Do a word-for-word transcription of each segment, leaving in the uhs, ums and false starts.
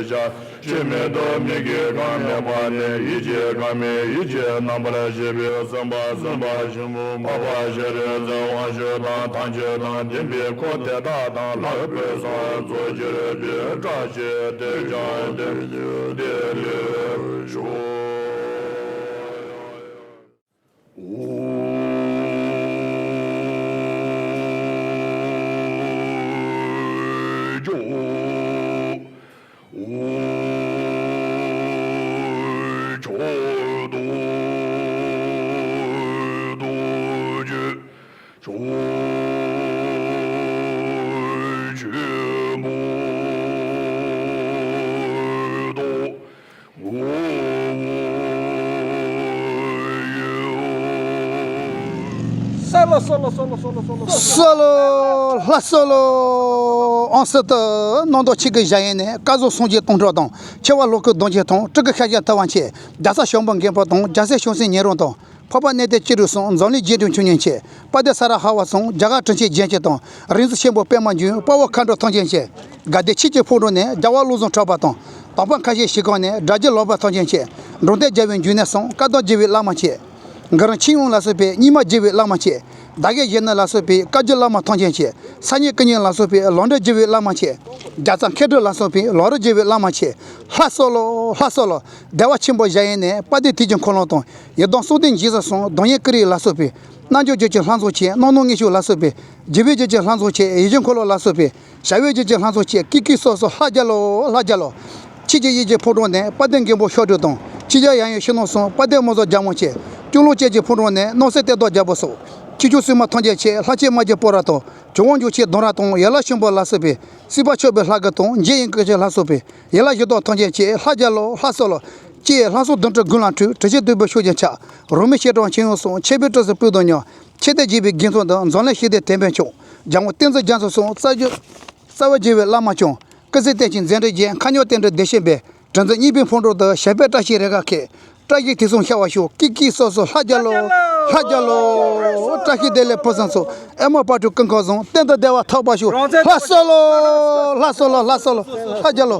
ཆ། ཆོས་མེད་དུ་མི་དགེ་གང་མེད་པ་ནས། ཡིད་ཆེས་གང་མེད་ཡིད་ཆེས་རྣམ་པར་ཤེས་པའི་སེམས་དཔའ་སེམས་དཔའ་ཆེན་པོ་འཕགས་པ་ཤཱ་ར་ཙ་དབང་ཕྱུག་དང་ཐམས་ཅད་དང་ལྡན་པའི་འཁོར་དེ་དག་དང་ལྷག་པའི་སངས་རྒྱས་ཀྱི་བཀྲ་ཤིས་དེས་ཀྱང་དེ་ཉིད་དེ་ལེགས་ཤོག། ཨོ། ཇོ། ཨོ། ཇོ། རྡོ། རྡོ་རྗེ། ཇོ། ཆེན་པོ། རྡོ། སོ་ལོ། སོ་ལོ། ལྷ་སོ་ལོ། ཨང་སི་ཏི་སྣང་དོག་ཆེ་གི་བཞག་ཡས་ནས། བཀའ་ཟུར་སངས་རྒྱས་སྟོང་ཕྲག་དང་། ཆེ་བ་ལོ་ཀུན་གདུང་རྒྱུད་དང་། སྤྲུལ་སྐུ་ཤཱཀྱ་ཐུབ་དབང་ཆེ། རྒྱ་ཚ་ཞང་པོ་མགོན་པོ་དང་། རྒྱལ་སྲས་བྱང་སེམས་ཉན་རང་དང་། འཕགས་པ་གནས་བརྟན་སྐྱིད་གྲོགས་གསུམ། འཛམ་གླིང་རྗེ་དྲུང་ཁྱུང་གཉན་ཆེ། དཔལ་ལྡན་ས་ར་ཧ་བ་གསུམ། རྒྱ་གར་དྲིན་ཆེན་རྒྱན་ཆེ་དང་། རིག་འཛིན་ཆེན་པོ་པདྨ་འབྱུང་། དཔའ་བོ་མཁའ་འགྲོ་ཐམས་ཅད་ཆེ། དགའ་ལྡན་ཆོས་ཀྱི་ཕོ་བྲང་ནས། རྒྱལ་བ་བློ་བཟང་གྲགས་པ་དང་། དམ་པ་ཁ་ཤས་ཞིག་གང་ནས། དགྲ་བགེགས་ལོག་པ་ཐམས་ཅད་ཆེ། འགྲོ་དོན་རྒྱལ་བའི་འབྱུང་གནས་གསུམ། བཀའ་གདམས་རྒྱལ་བའི་བླ་མ་ཆེ། གུ་རུ་མཁྱེན་ཡོན་ལ་སོགས་པའི་རྙིང་མ་རྒྱལ་བའི་བླ་མ་ཆེ། ཟླ་རྒྱལ་གཞོན་ནུ་ལ་སོགས་པའི་བཀའ་བརྒྱུད་བླ་མ་ཐམས་ཅད་ཆེ། སངས་རྒྱས་ཀུན་མཁྱེན་ལ་སོགས་པའི་ལམ་འབྲས་རྒྱལ་བའི་བླ་མ་ཆེ། རྒྱ་ཚ་མཁས་གྲུབ་ལ་སོགས་པའི་ལམ་རིམ་རྒྱལ་བའི་བླ་མ་ཆེ། ལྷ་སོ་ལོ། ལྷ་སོ་ལོ། བདེ་བ་ཆེན་པོ་གཞལ་ཡས་ནས། དཔལ་ལྡན་དུས་ཀྱི་འཁོར་ལོ་དང་། ཡི་དམ་གསུམ་ལྡན་འཇིགས་བྱེད་གསུམ། གདོང་བརྙན་ཀུ་རེ་ལ་སོགས་པའི། རྣལ་འབྱོར་རྒྱུད་ཀྱི་ལྷ་ཚོགས་ཆེ། རྣམ་སྣང་མངོན་སྤྱོད་ལ་སོགས་པའི། རྒྱུ་བའི་རྒྱུད་ཀྱི་ལྷ་ཚོགས་ཆེ། ཡིད་བཞིན་འཁོར་ལོ་ལ་སོགས་པའི། བྱ་བའི་རྒྱུད་ཀྱི་ལྷ་ཚོགས་ཆེ། ཀི་ཀི་སོ་སོ་ལྷ་རྒྱལ་ལོ། ལྷ་རྒྱལ་ལོ། ཆོས་ཀྱི་ཡུལ་གྱི་ཕོ་བྲང་ནས། དཔལ་ལྡན་མགོན་པོ་ཤཱཀྱ་ཐུབ་དང་། ཆོས་རྒྱལ་ཡབ་ཡུམ་ཞི་ནོར་གསུམ། དཔལ་ལྡན་མོ་ཟོ་རྒྱལ་མོ་ཆེ། སྐྱོང་ལུགས་ཅན་གྱི་ཕོ་བྲང་ནས། སྣང་སྲིད་གཏེར་བདག་རྒྱལ་པོ་སོགས། ཆོས་སྐྱོང་སྲུང་མ་ཐམས་ཅད་ཆེ། ལྷ་ཆེན་དམག་གི་དཔུང་རབས་དང་། ཇོ་བོ་འཇོ་ཆེན་གདུང་རབས་དང་། ཡན་ལག་ཆེན་པོ་ལ་སོགས་པའི། སྲིད་པ་ཆགས་པའི་ལྷ་སྐུ་དང་། འཇིག་རྟེན་ཀུན་གྱི་ལྷ་སོགས་པའི། ཡན་ལག་བཞི་དང་ཐམས་ཅད་ཆེ། ལྷ་རྒྱལ་ལོ། ལྷ་སོ་ལོ། ཅེས་ལྷ་སྲུང་བདུན་ཁྲི་དགུང་ལ་འཁྲུགས། དྲི་ཞིམ་བདུག་སྤོས་ཕྱོགས་ཀྱིས་ཁྱབ། རོལ་མོའི་ཞལ་གྲངས་མཁྱེན་ཡོན་གསུམ། མཁྱེན་པའི་སྤྲུལ་གཟུགས་སྤོས་དང་མཉམ། ཆོས་སྡེ་རྒྱས་པའི་དགེ་མཚན་དང་། འཛམ་གླིང་ཞི་བདེའི་དེད་དཔོན་མཆོག་རྒྱལ་དབང་བསྟན་འཛིན་རྒྱ་མཚོ་གསུམ། རྩ་བརྒྱུད་རྩ་བ་རྒྱས་པའི་བླ་མ་སྐྱོང་། སྐུ་ཚེ་བརྟན་ཅིང་མཛད་འཕྲིན་རྒྱས། མཁའ་མྱུར་རྟེན་འབྲེལ་བདེ་ཆེན་སྦས། དྲིན་ཅན་གཉིས་པའི་ཕོ་བྲང་དུ། ཞབས་པད་བཀྲ་ཤིས་རེ་འགའ་ཁེགས། བཀྲ་ཤིས་དུས་གསུམ་ཤར་བར་ཤོག། ཀི་ཀི་སོ་སོ་ལྷ་རྒྱལ་ལོ། ལྷ་རྒྱལ་ལོ། བཀྲ་ཤིས་བདེ་ལེགས་ཕུན་སུམ་ཚོགས། ཨེ་མ་བག་དྲོའི་ཀུན་ཁང་བཟང་། གཏན་དུ་བདེ་བ་ཐོབ་པར་ཤོག། ལྷ་སོ་ལོ། ལྷ་སོ་ལོ། ལྷ་སོ་ལོ། ལྷ་རྒྱལ་ལོ།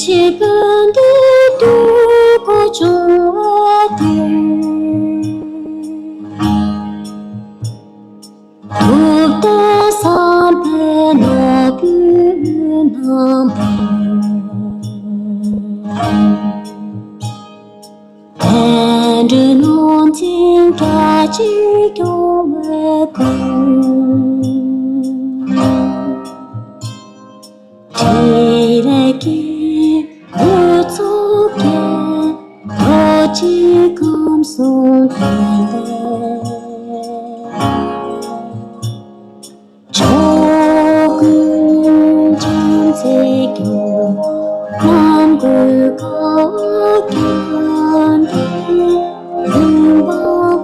ཆེ་བན་དེ་དུ་གོ་ཆུང་བ་དེ། ཐུབ་ད་བསམ་པའི་ནོར་བུ་རྣམས། ཨ་འབྲུ་ནོར་འཛིན་རྒྱ་ཆེ་སྐྱོང་བའི་སྐུ། ཁྲི་རལ་གྱི་བུ་ཚོགས་ཀྱིས་རྡོ་རྗེ་ཁམས་གསུམ་བསྟན་ཏེ། ཕྱོགས་ཀུན་ཕྱག་འཚལ་སྐྱོང་། ལམ་བགོས་བཀའ་བཀྱོན་ཏེ། ལུང་པ་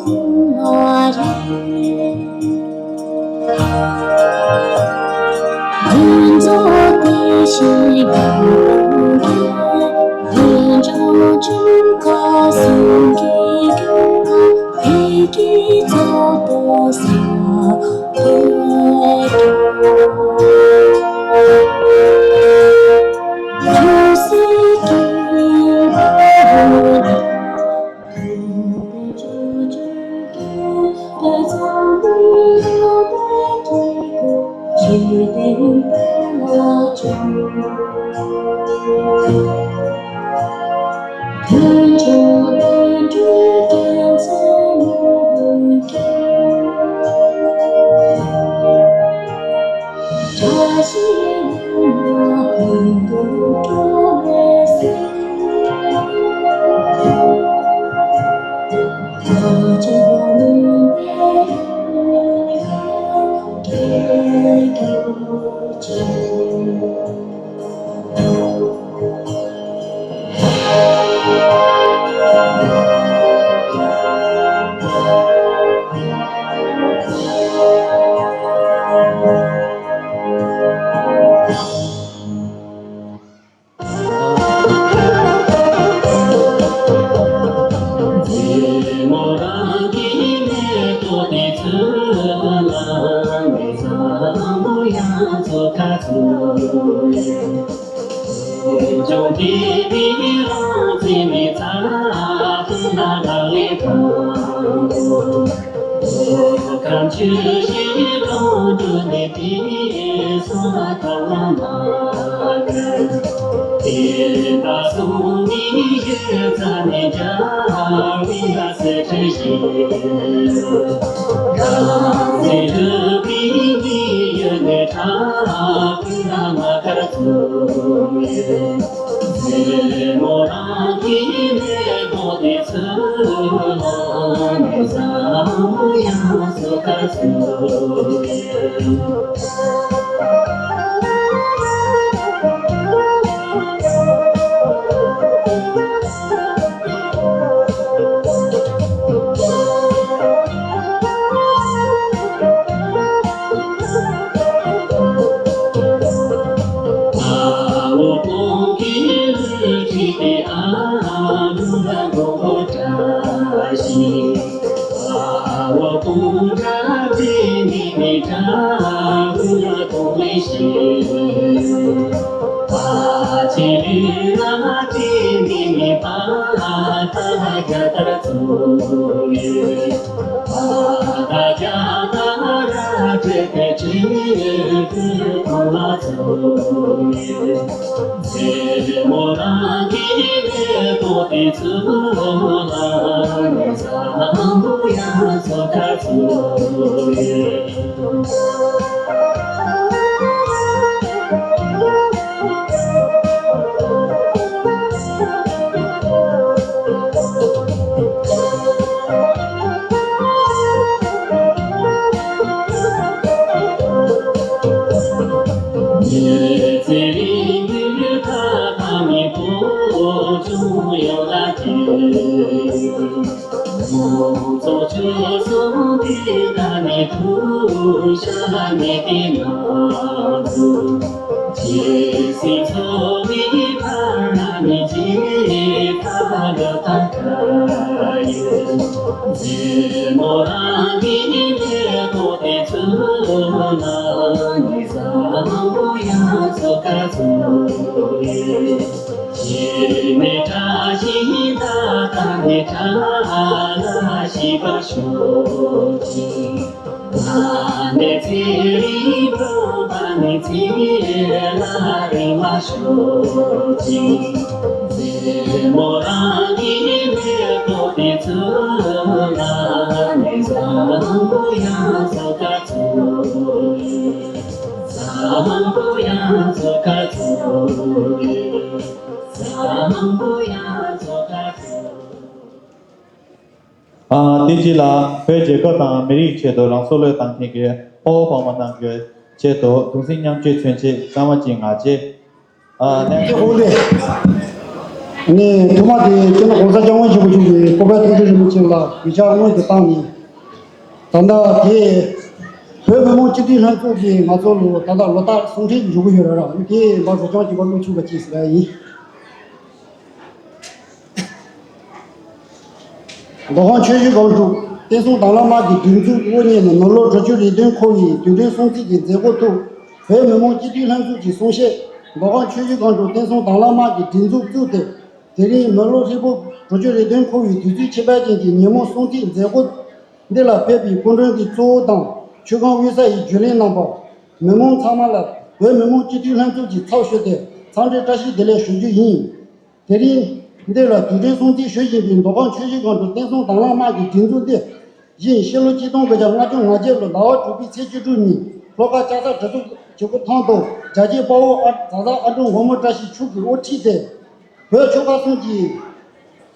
ཀུན་ལ་རེ། ཀུན་རྫོབ་བདེ་གཤེགས་ཡུམ་གྱི། ཡིད་འབྱུང་ཆོས་འཁོར་སེང་གེ་སྐྱོང་། བདེ་སྐྱིད་ཚོགས་དང་ཟང་ཐལ་སྐྱོང་། ཆོས་སྲིད་ཀྱི། ནས་བཀྲ་ཤིས་ལྷ་དང་ནས་བཀྲ་ལ་ཤིས་པ་ཤོག་ཅིག་ད་ནས་ཚེ་རིང་པོ་ད་ནས་ཚེ་ལ་རིང་བ་ཤོག་ཅིག་མཛེས་མོ་རང་གི་མེ་ཏོག་དེ་ཚོ་ལ་ནས་བཟང་པོ་ཡང་བཟང་ཁ་ཚོ་ཡོད། བཟང་པོ་ཡང་བཟང་ཁ་ཚོ་ཡོད། བཟང་པོ་ཡང་བཟང་ཁ་ཚོ་ཡོད། ཨ། དེ་རྗེས་ལ་བོད་རྒྱལ་ཁབ་དང་མི་རིགས་ཆེད་དུ་རང་སྲོག་བློས་བཏང་མཁན་གྱི་དཔའ་བོ་དཔའ་མོ་རྣམས་ཀྱི་ཆེད་དུ་གདུང་སེམས་མཉམ་སྐྱེད་མཚོན་ཆེད་གཙང་མ་གཅིག་ང་རྗེ། ཨ། ནས། དེ་འོང་སྟེ། ནས་ཐོག་མ་དེ་སྤྱི་ནོར་༸གོང་ས་༸སྐྱབས་མགོན་ཆེན་པོ་མཆོག་གིས་སྐུ་པར་ཐུགས་རྗེ་རིན་པོ་ཆེ་ལ་གུས་ཕྱག་སྔོན་དུ་བཏང་ནས། ད་ལྟ་དེ་བོད་མི་མང་སྤྱི་འཐུས་ལྷན་ཚོགས་ཀྱིས་ང་ཚོ་ལ་ད་ལྟ་ལོ་ལྟར་གསུང་འཕྲིན་འཇོག་གི་ཡོད་རེད་ར། དེ་མ་རུ་སྐྱོང་བྱེད་པ་བླུག་ཆོག་པ་ཅིག་ཟེར་ཡ་ཡིན། མདོ་ཁམས་ཆུ་བཞི་སྒང་དྲུག་བསྟན་སྲུང་དྭང་བླངས་དམག་གི་སྒྲིག་འཛུགས་དབུ་བརྙེས་ནས་མི་ལོ་དྲུག་ཅུ་རེ་བདུན་འཁོར་བའི་དུས་དྲན་སྲུང་བརྩི་གི་མཛད་སྒོ་ཐོག་བོད་མི་མང་སྤྱི་འཐུས་ལྷན་ཚོགས་ཀྱི་གསུང་བཤད། མདོ་ཁམས་ཆུ་བཞི་སྒང་དྲུག་བསྟན་སྲུང་དྭང་བླངས་དམག་གི་སྒྲིག་འཛུགས་བཙུགས་ཏེ། དེ་རིང་མི་ལོ་ཧྲིལ་པོ་དྲུག་ཅུ་རེ་བདུན་འཁོར་བའི་དུས་ཚིགས་ཁྱད་པར་ཅན་གྱི་ཉིན་མོ་སྲུང་བརྩིའི་མཛད་སྒོ་འདི་ལ་ཕེབས་པའི་སྐུ་མགྲོན་གྱི་གཙོ་བོ་དང་ཆུ་སྒང་དབུས་ས་ཡི་བརྒྱུད་ལས་རྣམ་པ། མི་མང་ཚང་མ་ལ་བོད་མི་མང་སྤྱི་འཐུས་ལྷན་ཚོགས་ཀྱི་ཚབ་ཞུས་ཏེ་འཚམས་འདྲི་བཀྲ་ཤིས་བདེ་ལེགས་ཞུ་རྒྱུ་ཡིན། དེ་རིང་འདི་ལ་དུས་དྲན་སྲུང་བརྩི་ཞུ་བཞིན་པའི་མདོ་ཁམས་ཆུ་བཞི་སྒང་དྲུག་བསྟན་སྲུང་དྭང་བླངས་དམག་གི་སྒྲིག་འཛུགས་འདི་བཞིན་ཕྱི་ལོ་ཆིག་སྟོང་དགུ་བརྒྱ་ལྔ་བཅུ་ང་བརྒྱད་ལོ་ཟླ་བ་དྲུག་པའི་ཚེས་བཅུ་དྲུག་ཉིན་ལྷོ་ཁ་ལྕགས་ཚ་གྲི་མཚོ་གི་སྒོ་ཐང་དུ་རྒྱལ་གཅེས་དཔའ་བོ་ཨ་ཛ་ཛ་ཨ་འབྲུག་མགོན་པོ་བཀྲ་ཤིས་མཆོག་གིས་དབུ་ཁྲིད་དེ། བོད་ཆོལ་ཁ་གསུམ་གྱི་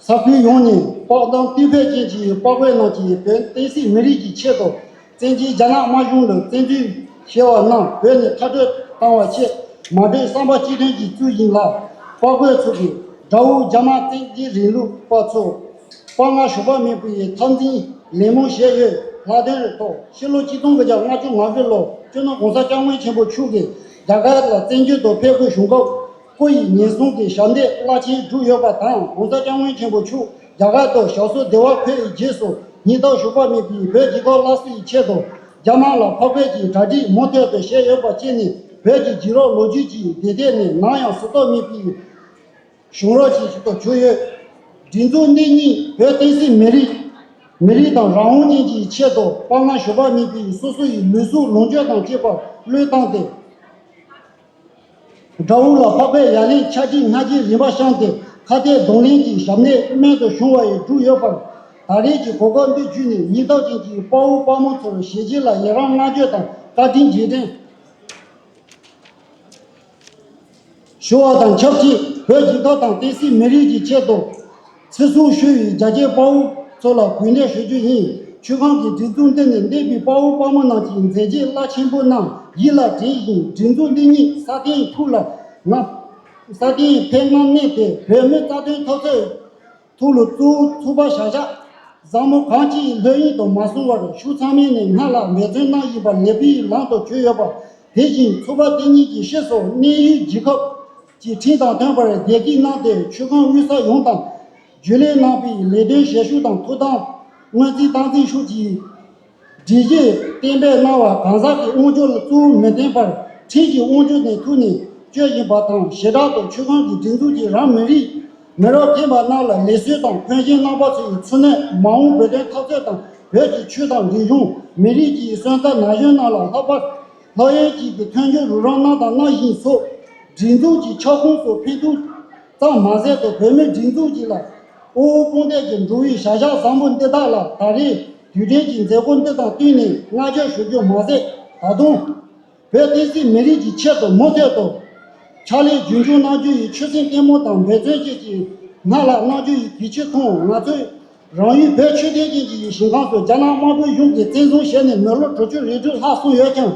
ས་ཁུལ་ཡོངས་ནས་དཔའ་གདམས་བརྟན་ཕོད་ཅན་གྱི་དཔའ་རྒོད་རྣམས་ཀྱིས་བོད་བསྟན་སྲིད་མི་རིགས་ཀྱི་ཆེད་དུ་བཙན་བྱོལ་རྒྱ་ནག་དམར་གཞུང་ལ་བཙན་འཛུལ་བྱས་པ་རྣམས་བོད་ནས་མཐར་སྐྲོད་བཏང་བ་ཆེད་མ་གྲོས་བསམ་པ་གཅིག་མཐུན་གྱིས་བཙུགས་ཡིན་ལ། དཔའ་རྒོད་ཚོ་གིས་དགྲ་བོ་རྒྱ་དམར་བཙན་གྱི་རིང་ལུགས་པ་ཚོ་དཔའ་ངར་ཞུམ་པ་མེད་པའི་འཐབ་འཛིང་ལན་མང་བྱས་ཡོད། ལྷག་དོན་ཐོག་ཕྱི་ལོ་ཆིག་སྟོང་དགུ་བརྒྱ་ལྔ་བཅུ་ང་དགུ་ལོ་སྤྱི་ནོར་༸གོང་ས་༸སྐྱབས་མགོན་ཆེན་པོ་མཆོག་གིས་རྒྱ་གར་ལ་བཙན་བྱོལ་དུ་ཕེབས་དགོས་བྱུང་སྐབས། སྐུ་ཡི་ཉེན་སྲུང་གི་ཞབས་འདེགས་རླབས་ཆེན་བསྒྲུབས་ཡོད་པ་དང་། ༸གོང་ས་༸སྐྱབས་མགོན་ཆེན་པོ་མཆོག་རྒྱ་གར་དུ་ཞབས་སོར་བདེ་བར་ཕེབས་པའི་རྗེས་སུ་སྙིང་སྟོབས་ཞུམ་པ་མེད་པའི་བོད་རྒྱལ་ཁབ་སླར་གསོའི་ཆེད་དུ་རྒྱ་དམར་ལ་ཕོག་ཐུག་གི་གྲ་སྒྲིག་མུ་མཐུད་དུ་བྱས་ཡོད་པ་བཅས་ནི་བོད་ཀྱི་རྒྱལ་རབས་ལོ་རྒྱུས་ཀྱི་ཟློས་གར་ནས་ནམ་ཡང་བཟོད་ཐབས་མེད་པའི་བྱུང་རབས་ཤིག་ཏུ་གྱུར་ཡོད། སྒྲིག་འཛུགས་འདི་ཉིད་བོད་བསྟན་སྲིད་མི་རིགས་མི་རིགས་དང་རང་དབང་ཅན་གྱི་ཆེད་དུ་དཔའ་ངར་ཞུམ་པ་མེད་པའི་སོ་སོ་ཡི་ལུས་སྲོག་ལོངས་སྤྱོད་དང་བཅས་པ་བློས་བཏང་སྟེ། དགྲ་བོ་ལ་ཕོག་པའི་ཡ་ལན་ཆ་འགྲིག་སྔ་འགྱུར་རིམ་པ་བཤམས་ཏེ་ཁ་གཏད་གདོང་ལེན་གྱི་ཞབས་འདེགས་རྨད་དུ་བྱུང་བ་ཡིས་བསྒྲུབས་ཡོད་པར། ད་རེས་ཀྱི་གོ་སྐབས་འདི་བརྒྱུད་ནས་སྙིང་སྟོབས་ཅན་གྱི་དཔའ་བོ་དཔའ་མོ་ཚོར་ཞི་བྱེད་ལ་ཡི་རང་བསྔགས་བརྗོད་དང་བཀའ་དྲིན་རྗེས་དྲན་ཞུ་བ་དང་ཆབས་ཅིག་བོད་རྒྱལ་ཁབ་དང་བསྟན་སྲིད་མི་རིགས་ཀྱི་ཆེད་དུ་ཚེ་སྲོག་ཤོར་བའི་རྒྱ་ཆེའི་དཔའ་བོ་ཚོ་ལ་གུས་འདུད་ཞུ་རྒྱུ་ཡིན། ཆུ་སྒང་གི་སྒྲིག་འཛུགས་འདི་ནས་འདས་པའི་དཔའ་བོ་དཔའ་མོ་རྣམས་ཀྱི་མཛད་རྗེས་རླབས་ཆེན་པོ་རྣམས་ཡིད་ལ་དྲན་བཞིན། སྒྲིག་འཛུགས་འདི་ཉིད་སྲ་བརྟན་ཐུགས་ལ་ངམ། སྲ་བརྟན་ཕེབས་ངམ་གནས་ཏེ་བོད་མི་རྩ་དོན་འཐབ་རྩོད་ཐུགས་ལ་གཙོ་བོ་ཚོགས་པ་བྱ་གཞག་བཟང་མོ་གང་ཅིའི་ལྷོད་གཡེང་དུ་མ་སོང་བར་ཤུགས་ཚང་མས་ནས་སྔར་ལ་འབད་བརྩོན་གནང་བཞིན་པ་ལེགས་པའི་ལམ་དུ་གྱུར་ཡོད་པ། དེ་བཞིན་ཚོགས་པ་དེ་ཉིད་ཀྱི་ཕྱིས་སུ་གནས་ཡུལ་རྒྱལ་ཁབ་ཀྱི་ཁྲིམས་དང་མཐུན་པར་བདེ་སྐྱིད་གནང་སྟེ་ཆུ་སྒང་དབུས་ས་ཡོངས་དང་རྒྱུན་ལས་གནང་བའི་ལས་དོན་བྱེད་ཤུགས་དང་ཐུགས་དམ་སྔོན་རྩིས་སྟངས་འཛིན་ཤུགས་ཀྱིས། སྒྲིག་གཞི་གཏན་འབེབས་གནང་བ་གང་ཟག་གི་དབང་སྒྱུར་ལ་གཙོ་བོ་མི་བསྟེན་པར་ཁྲིམས་ཀྱི་དབང་སྒྱུར་ནས་ཐུགས་ནས་སྤྱོད་བཞིན་པ་དང་། བྱེ་བྲག་ཏུ་ཆུ་སྒང་གི་སྒྲིག་འཛུགས་ཀྱིས་རང་མི་རིགས་མི་རབས་རྒན་པ་རྣམས་ལ་ལེགས་གསོལ་དང་འཁོན་འགྲན་གནང་བ་ཚོ་ཡི་ཚུར་གནོན་མ་འོངས་བོད་དོན་འཐབ་རྩོད་དང་བོད་ཀྱི་ཆོས་དང་རིག་གཞུང་མི་རིགས་ཀྱི་སོན་རྩ་ན་གཞོན་རྣམས་ལ་ལྷག་པར་ལྷོད་གཡེང་ཅན་གྱི་མཐུན་འགྱུར་རོགས་རམ་གནང་དང་གནང་བཞིན་སོགས་སྒྲིག་འཛུགས་ཀྱི་ཁྱབ་ཁོངས་སུ་ཕན་ཐོགས་ཙམ་མ་ཟད་དུ་བོད་མིའི་སྒྲིག་འཛུགས་ཀྱི་ལ་དབུ་དཔུང་འདེགས་ཀྱི་འགྲོ་བའི་བྱ་གཞག་བཟང་པོ་འདི་དག་ལ་ད་རེས་དུས་དྲན་གྱི་མཛད་སྒོ་འདི་དང་བསྟུན་ནས་བསྔགས་བརྗོད་ཞུ་རྒྱུ་མ་ཟད། ད་དུང་བོད་བསྟན་སྲིད་མི་རིགས་ཀྱི་ཆེད་དུ་མུ་མཐུད་དུ་ཕྱག་ལས་རྒྱུན་འཁྱོངས་གནང་རྒྱུ་ཡི་ཆོད་སེམས་བརྟན་པོ་དང་འབད་བརྩོན་བཅས་ཀྱི་སྔར་ལྷག་གནང་རྒྱུ་ཡི་གལ་ཆེ་མཐོང་། ང་ཚོས་རང་ཡུལ་བོད་ཆོས་ལྡན་ཅན་གྱི་ཞིང་ཁམས་སུ་རྒྱ་ནག་དམར་པོའི་གཞུང་གིས་བཙན་བཟུང་བྱས་ནས་མི་ལོ་དྲུག་ཅུ་རེ་དྲུག་ལྷག་སོང་ཡོད་ཀྱང་།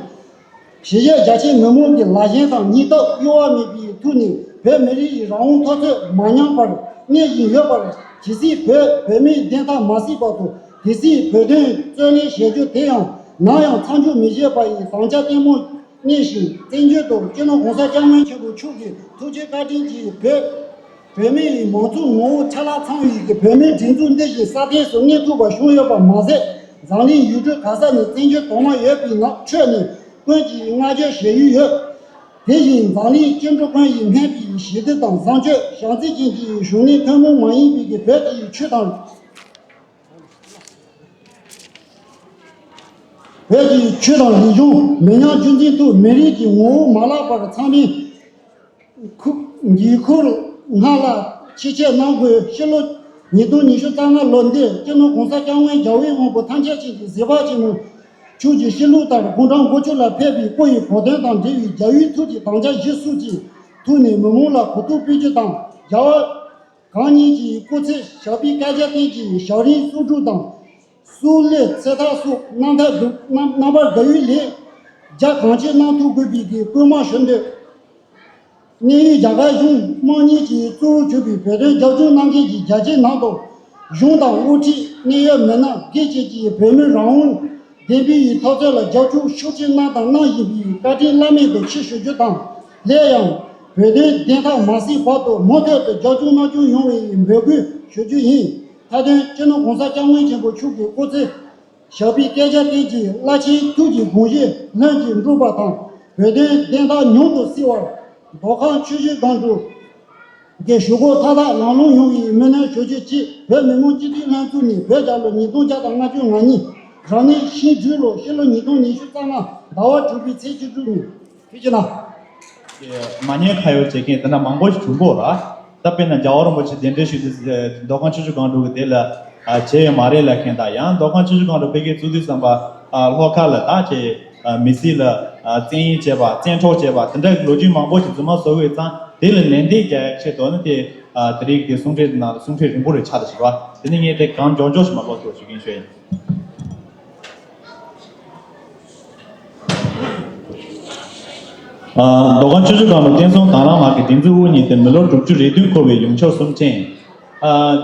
གཞིས་བྱེས་རྒྱ་ཆེའི་མི་མང་གི་ལ་ཞེན་དང་སྙིང་སྟོབས་གཡོ་བ་མེད་པའི་ཐོག་ནས་བོད་མི་རིགས་ཀྱི་རང་དབང་འཐབ་རྩོད་མ་ཉམས་པར་གནས་བཞིན་ཡོད་པར། གལ་སྲིད་བོད་བོད་མིའི་བདེན་མཐའ་མ་གསལ་བར་དུ་གལ་སྲིད་བོད་དོན་རྩོད་ལེན་བྱེད་རྒྱུ་དེ་ཡང་ནམ་ཡང་མཚམས་འཇོག་མི་བྱེད་པ་ཡི་དམ་བཅའ་བརྟན་པོ་གནས་ཤིང་། བཙན་བྱོལ་དུ་སྤྱི་ནོར་༸གོང་ས་༸སྐྱབས་མགོན་ཆེན་པོ་མཆོག་གི་ཐུགས་རྗེ་བཀའ་དྲིན་གྱིས་བོད་བོད་མིའི་མང་གཙོའི་ངོ་བོ་ཁྲ་ལ་ཚང་བའི་བོད་མིའི་སྒྲིག་འཛུགས་འདི་བཞིན་སྲ་བརྟན་སུ་གནས་ཐུབ་པ་བྱུང་ཡོད་པ་མ་ཟད། འཛམ་གླིང་ཡུལ་གྲུ་ག་ས་ནས་བཙན་བྱོལ་དུ་མ་ཡོད་པའི་ནང་ཁྲོད་ནས་ཀུན་གྱིས་བསྔགས་བརྗོད་བྱེད་ཡུལ་ཡོད། དེ་བཞིན་འཛམ་གླིང་སྐྱེ་འགྲོ་ཀུན་ཡིས་སྨད་པའི་ཞི་བདེ་དང་བཟང་སྤྱོད་བྱམས་བརྩེ་ཅན་གྱི་གཞོན་ནུའི་ཐུན་མོང་མ་ཡིན་པའི་བོད་ཀྱི་ཆོས་དང་། བོད་ཀྱི་ཆོས་དང་རིག་གཞུང་མི་ཉམས་རྒྱུན་འཛིན་ཐོག་མི་རིགས་ཀྱི་ངོ་བོ་མ་བརླག་པར་ཚང་མས་འགན་འཁུར་སྔར་ལ་ཆེ་བསྐྱེད་གནང་དགོས། ཕྱི་ལོ་ཉིས་སྟོང་ཉི་ཤུ་རྩ་ལྔ་ལོ་འདིར་སྤྱི་ནོར་༸གོང་ས་༸སྐྱབས་མགོན་རྒྱལ་བའི་དབང་པོ་ཐམས་ཅད་མཁྱེན་ཅིང་གཟིགས་པ་ཆེན་པོ་མཆོག་གི་ཤེས་ལུགས་ལྟར་དགུང་གྲངས་དགུ་བཅུ་ལ་ཕེབས་པའི་སྐུ་ཡི་གོ་སྟོན་དང་འབྲེལ་བའི་རྒྱལ་བའི་ཐུགས་ཀྱི་དམ་བཅའ་གཞིར་བཟུང་གི་ཐོག་ནས་མི་མང་ལ་གོ་རྟོགས་སྤེལ་རྒྱུ་དང་། རྒྱལ་བ་གང་ཉིད་ཀྱི་སྐུ་ཚེ་ཞབས་པད་བསྐལ་བརྒྱར་བརྟན་ཅིང་ཞབས་རིམ་བསོད་སྒྲུབ་དང་། སྲོག་བླུའི་ཚེ་ཐར་སོགས་རྣམ་ཐར་དགུ་རྣམ་རྣམ་པར་དགའ་བའི་ལས་རྒྱ་གང་ཆེ་གནང་ཐུབ་དགོས་པའི་གི་སྐུལ་མ་ཞུ་འདོད། གནས་ཡུལ་རྒྱ་གར་གཞུང་དམངས་གཉིས་ཀྱིས་གཙོ་བོར་གྱུར་པའི་བོད་དོན་རྒྱབ་སྐྱོར་གནང་མཁན་གྱི་རྒྱལ་སྤྱིའི་ནང་དུ་གཞུང་དང་དབུ་ཁྲིད་གནད་ཡོད་མི་སྣ་སྒེར་བཅས་ཀྱིས་བོད་མིའི་རང་དབང་བདེན་པའི་འཐབ་རྩོད་ལ་རྒྱབ་སྐྱོར་ཤུགས་ཆེ་གནང་དང་གནང་བཞིན་པའི་བཀའ་དྲིན་བླ་མེད་དུ་ཆེ་ཞུ་རྒྱུ་དང་། སླར་ཡང་བོད་དོན་བདེན་མཐའ་མ་གསལ་བར་དུ་མུ་མཐུད་དུ་རྒྱབ་སྐྱོར་གནང་སྐྱོང་ཡོང་བའི་འབོད་སྐུལ་ཞུ་རྒྱུ་ཡིན། མཐའ་དོན་སྤྱི་ནོར་༸གོང་ས་༸སྐྱབས་མགོན་ཆེན་པོ་མཆོག་གི་སྐུ་ཚེ་ཞབས་པད་བསྐལ་བརྒྱར་བརྟན་ཅིང་བླ་ཆེན་ཐུགས་ཀྱི་དགོངས་བཞེད་ལྷུན་གྱིས་འགྲུབ་པ་དང་། བོད་དོན་བདེན་མཐའ་མྱུར་དུ་གསལ་བར་མདོ་ཁམས་ཆུ་བཞི་སྒང་དྲུག་གི་ཞུ་སྒོ་མཐའ་དག་ལམ་ལྷོང་ཡོང་བའི་སྨོན་ལམ་ཞུ་རྒྱུ་བཅས། བོད་མི་མང་སྤྱི་འཐུས་ལྷན་ཚོགས་ནས་བོད་རྒྱལ་ལོ་ཉིས་སྟོང་བརྒྱ་དང་ལྔ་བཅུ་ང་གཉིས་རབ་གནས་ཤིང་སྦྲུལ་ལོ་ཕྱི་ལོ་ཉིས་སྟོང་ཉི་ཤུ་རྩ་ལྔ་ཟླ་བ་དྲུག་པའི་ཚེས་བཅུ་དྲུག་ཉིན། ཐུགས་རྗེ་གནང་། མ་ཉེས་ཁ་གཡོག་བྱེད་མཁན་དེ་འདྲ་མང་པོ་ཞིག་བྱུང་གོ་ར། ད་དཔེར་ན་རྒྱལ་བ་རིན་པོ་ཆེ་གདན་འདྲེན་ཞུས་ཏེ་མདོ་ཁམས་ཆུ་བཞི་སྒང་དྲུག་གི་དེ་ལ་བྱས་ཡོད་མ་རེད་ལབ་མཁན་དང་། ཡང་མདོ་ཁམས་ཆུ་བཞི་སྒང་དྲུག་ཕ་གིའི་གཙོ་འཛིན་བསམ་པ་ལྷོ་ཁ་ལ་ད་ཆེ་མི་སེར་ལ་བཙན་གཡེམ་བྱས་པ་བཙན་འཕྲོག་བྱས་པ་དེ་འདྲ་གི་ལོ་རྒྱུས་མང་པོ་ཞིག་རྫུན་མ་བཟོ་དགོས་ཙང་། དེ་ལ་ལན་འདེབས་རྒྱག་ཆེད་དུ་ནི་དེ་དེ་རིགས་དེ་གསུང་འཕྲིན་ནང་གསུང་འཕྲིན་རིང་པོ་རེ་ཆགས་ཏེ་ཞུ་བ་དེ་ནི་ངས་དེ་གང་མགྱོགས་མགྱོགས་ཤིག་མ་ཀློག་ཐུབ་ཞུ་གིན་ཞུ་ཡིན། མདོ་ཁམས་ཆུ་བཞི་སྒང་དྲུག་བསྟན་སྲུང་དང་བླངས་དམག་གི་སྒྲིག་འཛུགས་དབུ་བརྙེས་ཏེ་མི་ལོ་དྲུག་ཅུ་རེ་བདུན་འཁོར་བའི་ཡུམ་མཆོག་གསུམ་དྲན།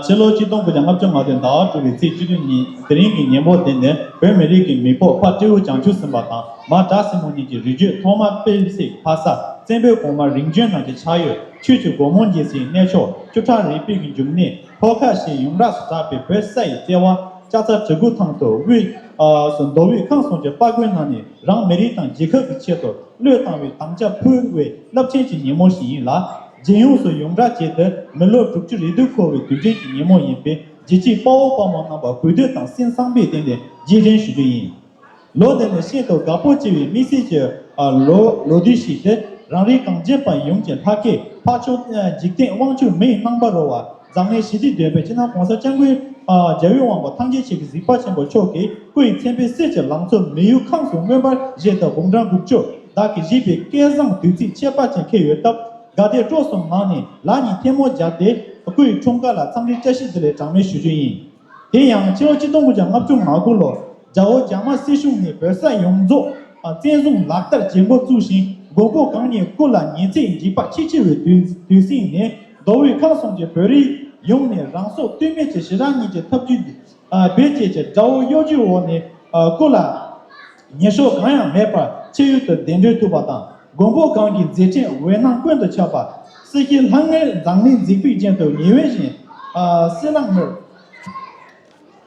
ཕྱི་ལོ་ཆིག་སྟོང་དགུ་བརྒྱ་ལྔ་བཅུ་ང་བདུན་ཟླ་བ་དྲུག་པའི་ཚེས་བཅུ་བདུན་ཉིན་དེ་རིང་གི་ཉིན་མོ་དེ་ནི་བོད་མི་རིགས་ཀྱི་མི་ཕོ་ཕ་སྤྲེའུ་བྱང་ཆུབ་སེམས་དཔའ་དང་མ་བྲག་སྲིན་མོ་གཉིས་ཀྱི་རིགས་རྒྱུད་ཐོག་མ་དཔེ་བསྲེ་ཕ་ས་བཙན་པོའི་གོང་མ་རིམ་བྱོན་རྣམས་ཀྱི་ཕྱག་གཡོག་ཆོས་ཀྱི་སྒོ་མོ་འབྱེད་སའི་གནས་མཆོག་བཅུ་ཕྲག་རིག་པའི་གི་འབྱུང་གནས་ལྷོ་ཁ་ཞེས་ཡོངས་གྲགས་སུ་གྲགས་པའི་བོད་ས་ཡི་ལྟེ་བ་ལྕགས་རྩ་གྲི་གུ་ཐང་དུ་དབུས་སུ་མདོ་དབུས་ཁམས་གསུམ་གྱི་དཔའ་རྒོད་རྣམས་ནས་རང་མི་རིགས་དང་རྒྱལ་ཁབ་ཀྱི་ཆེད་དུ་བློས་བཏང་བའི་དམ་བཅའ་ཕུལ་བའི་རླབས་ཆེན་གྱི་ཉིན་མོ་ཞིག་ཡིན་ལ། རྒྱལ་ཡོངས་སུ་ཡོངས་གྲགས་བྱས་ཏེ་མི་ལོ་དྲུག་ཅུ་རེ་བདུན་འཁོར་བའི་དུས་དྲན་གྱི་ཉིན་མོ་ཡིན་པས། རྒྱལ་གཅེས་དཔའ་བོ་དཔའ་མོ་རྣམ་པ་གུས་འདུད་དང་སེམས་བསམ་པའི་སྟེང་ནས་རྗེས་དྲན་ཞུ་རྒྱུ་ཡིན། ལོ་འདི་ནི་ཤིན་ཏུ་དགའ་པོ་ཆེ་བའི་དམིགས་བསལ་གྱི་ལོ་ལོ་དུས་ཤིག་སྟེ། རང་རེ་གངས་ཅན་པ་ཡོངས་ཀྱི་ལྷ་སྐལ་འཕགས་མཆོག་འཇིག་རྟེན་དབང་ཕྱུག་མིའི་རྣམ་པར་རོལ་བ་འཛམ་གླིང་ཞི་བདེ་ལྡན་པའི་སྤྱི་ནོར་༸གོང་ས་༸སྐྱབས་མགོན་རྒྱལ་བའི་དབང་པོ་ཐམས་ཅད་མཁྱེན་ཅིང་གཟིགས་པ་ཆེན་པོ་མཆོག་གི་སྐུ་ཡི་མཚན་དཔེའི་གསེར་གྱི་ལང་ཚོ་མི་ཡུལ་ཁམས་སུ་མངོན་པར་བཞད་དུ་དགུང་གྲངས་དགུ་བཅུ་བདག་གིས་བཞེས་པའི་སྐལ་བཟང་དུས་ཚིགས་ཁྱད་པར་ཅན་འཁེལ་ཡོད་སྟབས། དགའ་དད་སྤྲོ་གསུམ་ངང་ནས་ལག་གཉིས་ཐལ་མོ་སྦྱར་ཏེ་སྐུ་ཡི་འཁྲུངས་སྐར་ལ་འཚམས་འདྲིའི་བཀྲ་ཤིས་བདེ་ལེགས་གྲངས་མེད་ཞུ་རྒྱུ་ཡིན། དེ་ཡང་ཕྱི་ལོ་ཆིག་སྟོང་དགུ་བརྒྱ་ལྔ་བཅུ་ང་དགུ་ལོར་རྒྱལ་པོ་རྒྱ་དམར་སྲིད་གཞུང་ནས་བོད་ས་ཡོངས་རྫོགས་བཙན་བཟུང་ལག་བསྟར་བྱེད་འགོ་བཙུགས་ཤིང་། མགོན་པོ་གང་ཉིད་སྐུ་ལ་ཉི་ཚེ་འཇིགས་པ་ཆེས་ཆེ་བའི་དུས་དུས་ཟིང་ནས་མདོ་དབུས་ཁམས་གསུམ་གྱི་བོད་རིགས་ཡོངས་ནས་རང་སྲོག་བསྟུད་མེད་ཀྱི་ཞི་རགས་གཉིས་ཀྱི་ཐབས་ཇུས་འབད་བྱས་ཀྱི་དགྲ་བོའི་གཡོ་ཇུས་འོག་ནས་སྐུ་ལ་ཉེས་ཕྱོགས་གང་ཡང་མེད་པར་ཆེས་ཡུལ་དུ་གདན་འདྲེན་ཐུབ་པ་དང་། མགོན་པོ་གང་གི་མཛད་འཕྲིན་འོད་སྣང་ཀུན་ཏུ་ཁྱབ་པ། སྲིད་ཞིའི་ལྷང་ངེར་འཛམ་གླིང་འཛིན་པའི་རྒྱན་དུ་ཉི་འོད་བཞིན་སྲིད་ལམ་མེར་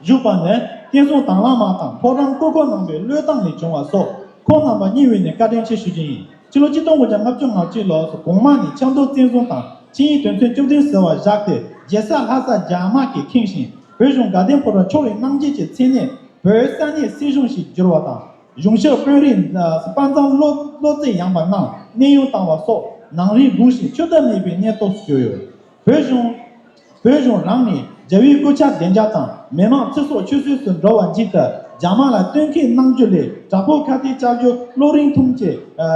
བཞུགས་པ་ནི་བསྟན་སྲུང་དང་བླངས་དམག་དང་ཕོ་བྲང་སྐུ་འཁོར་གནང་བའི་བློས་བཏང་ལས་བྱུང་བ་སོགས་ཁོང་རྣམ་པ་གཉིས་འོས་ནས་བཀའ་དྲིན་ཆེ་ཞུ་རྒྱུ་ཡིན། ཕྱི་ལོ་ཆིག་སྟོང་དགུ་བརྒྱ་ལྔ་བཅུ་ང་གཅིག་ལོར་གོང་མ་ནས་ཆབ་མདོ་བཙན་བཟུང་དང་ཆིངས་ཡིག་དོན་ཚན་བཅུ་བདུན་ཟེར་བ་བཞག་སྟེ་རྒྱལ་ས་ལྷ་ས་རྒྱ་དམག་གིས་ཁེངས་ཤིང་། བོད་གཞུང་དགའ་ལྡན་ཕོ་བྲང་ཕྱོགས་རིས་གནང་སྦྱིན་གྱི་མཚན་གནས་བོད་ས་གནས་སྲིད་གཞུང་ཞེས་བསྒྱུར་བ་དང་། གཞུང་ཞབས་དཔོན་རིགས་དཔའ་མཛངས་བློ་བློ་རྩེ་ཡངས་པ་རྣམས་གནས་དབྱུང་བཏང་བ་སོགས་ནང་རིག་སྒུག་ཞིང་ཆུ་ཟླ་མེད་པའི་གནས་སྟོབས་སུ་གྱུར་ཡོད། བོད་གཞུང་བོད་གཞུང་རང་ནས་རྒྱལ་བའི་སྐུ་ཕྱྭ་བདེ་འཇགས་དང་མི་མང་ཚེ་སྲོག་ཆུད་ཟོས་སུ་འགྲོ་བ་མཇུག་ཏུ་རྒྱ་དམར་ལ་བསྟུན་མཁས་གནང་རྒྱུ་ལས་དྲག་པོ་ཁ་གཏད་བཅག་རྒྱུ་བློ་རིང་ཐུང་ཅེས་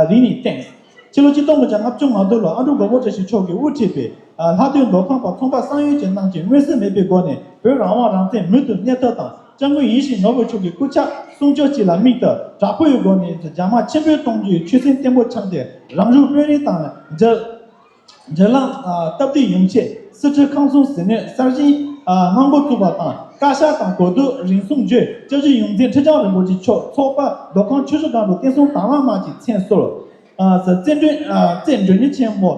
རིག་ནས་བསྟན། ཕྱི་ལོ་ཆིག་སྟོང་དགུ་བརྒྱ་ལྔ་བཅུ་ང་བདུན་ལོར་ཨ་འབྲུག་མགོན་པོ་བཀྲ་ཤིས་མཆོག་གིས་དབུ་ཁྲིད་པའི་ལྷ་སྡེ་མདོ་ཁམས་པ་ཚོང་པ་བསམ་ཡས་ཀྱིས་གནང་ཆེད་མངོན་གསལ་མེད་པའི་སྒོ་ནས་བོད་རང་དབང་རང་བཙན་མུ་མཐུད་གནས་ཐབས་དང་། སྐྱབས་མགོན་ཡིད་བཞིན་ནོར་བུ་མཆོག་གི་སྐུ་ཕྱྭ་སྲུང་སྐྱོབ་བཅས་ལ་དམིགས་ཏེ་དྲག་པོའི་སྒོ་ནས་རྒྱ་དམག་ཆེན་པོ་གཏོང་རྒྱུའི་ཆོད་སེམས་བརྟན་པོ་འཆང་སྟེ་རང་གཞུང་དཔོན་རིགས་དང་འབྲེལ་འབྲེལ་ལམ་སྟབས་བདེ་ཡོང་ཆེད་སི་ཁྲོན་ཁམས་གསུམ་ཟིལ་གནོན་གསར་བཞེངས་གནང་འགོ་བཙུགས་པ་དང་། བཀའ་ཤག་དང་གོ་བསྡུར་རིན་གསུམ་བརྗོད་སྐྱབས་རྗེ་ཡོངས་འཛིན་ཁྲི་བྱང་རིན་པོ་ཆེ་མཆོག་ཚོགས་པ་མདོ་ཁམས་ཆུ་བཞི་སྒང་དྲུག་བསྟན་སྲུང་དང་བླངས་དམག་གི་མཚན་གསོལ། རྩེ་མགྲོན་རྩེ་མགྲོན་གཉེར་ཆེན་མོ་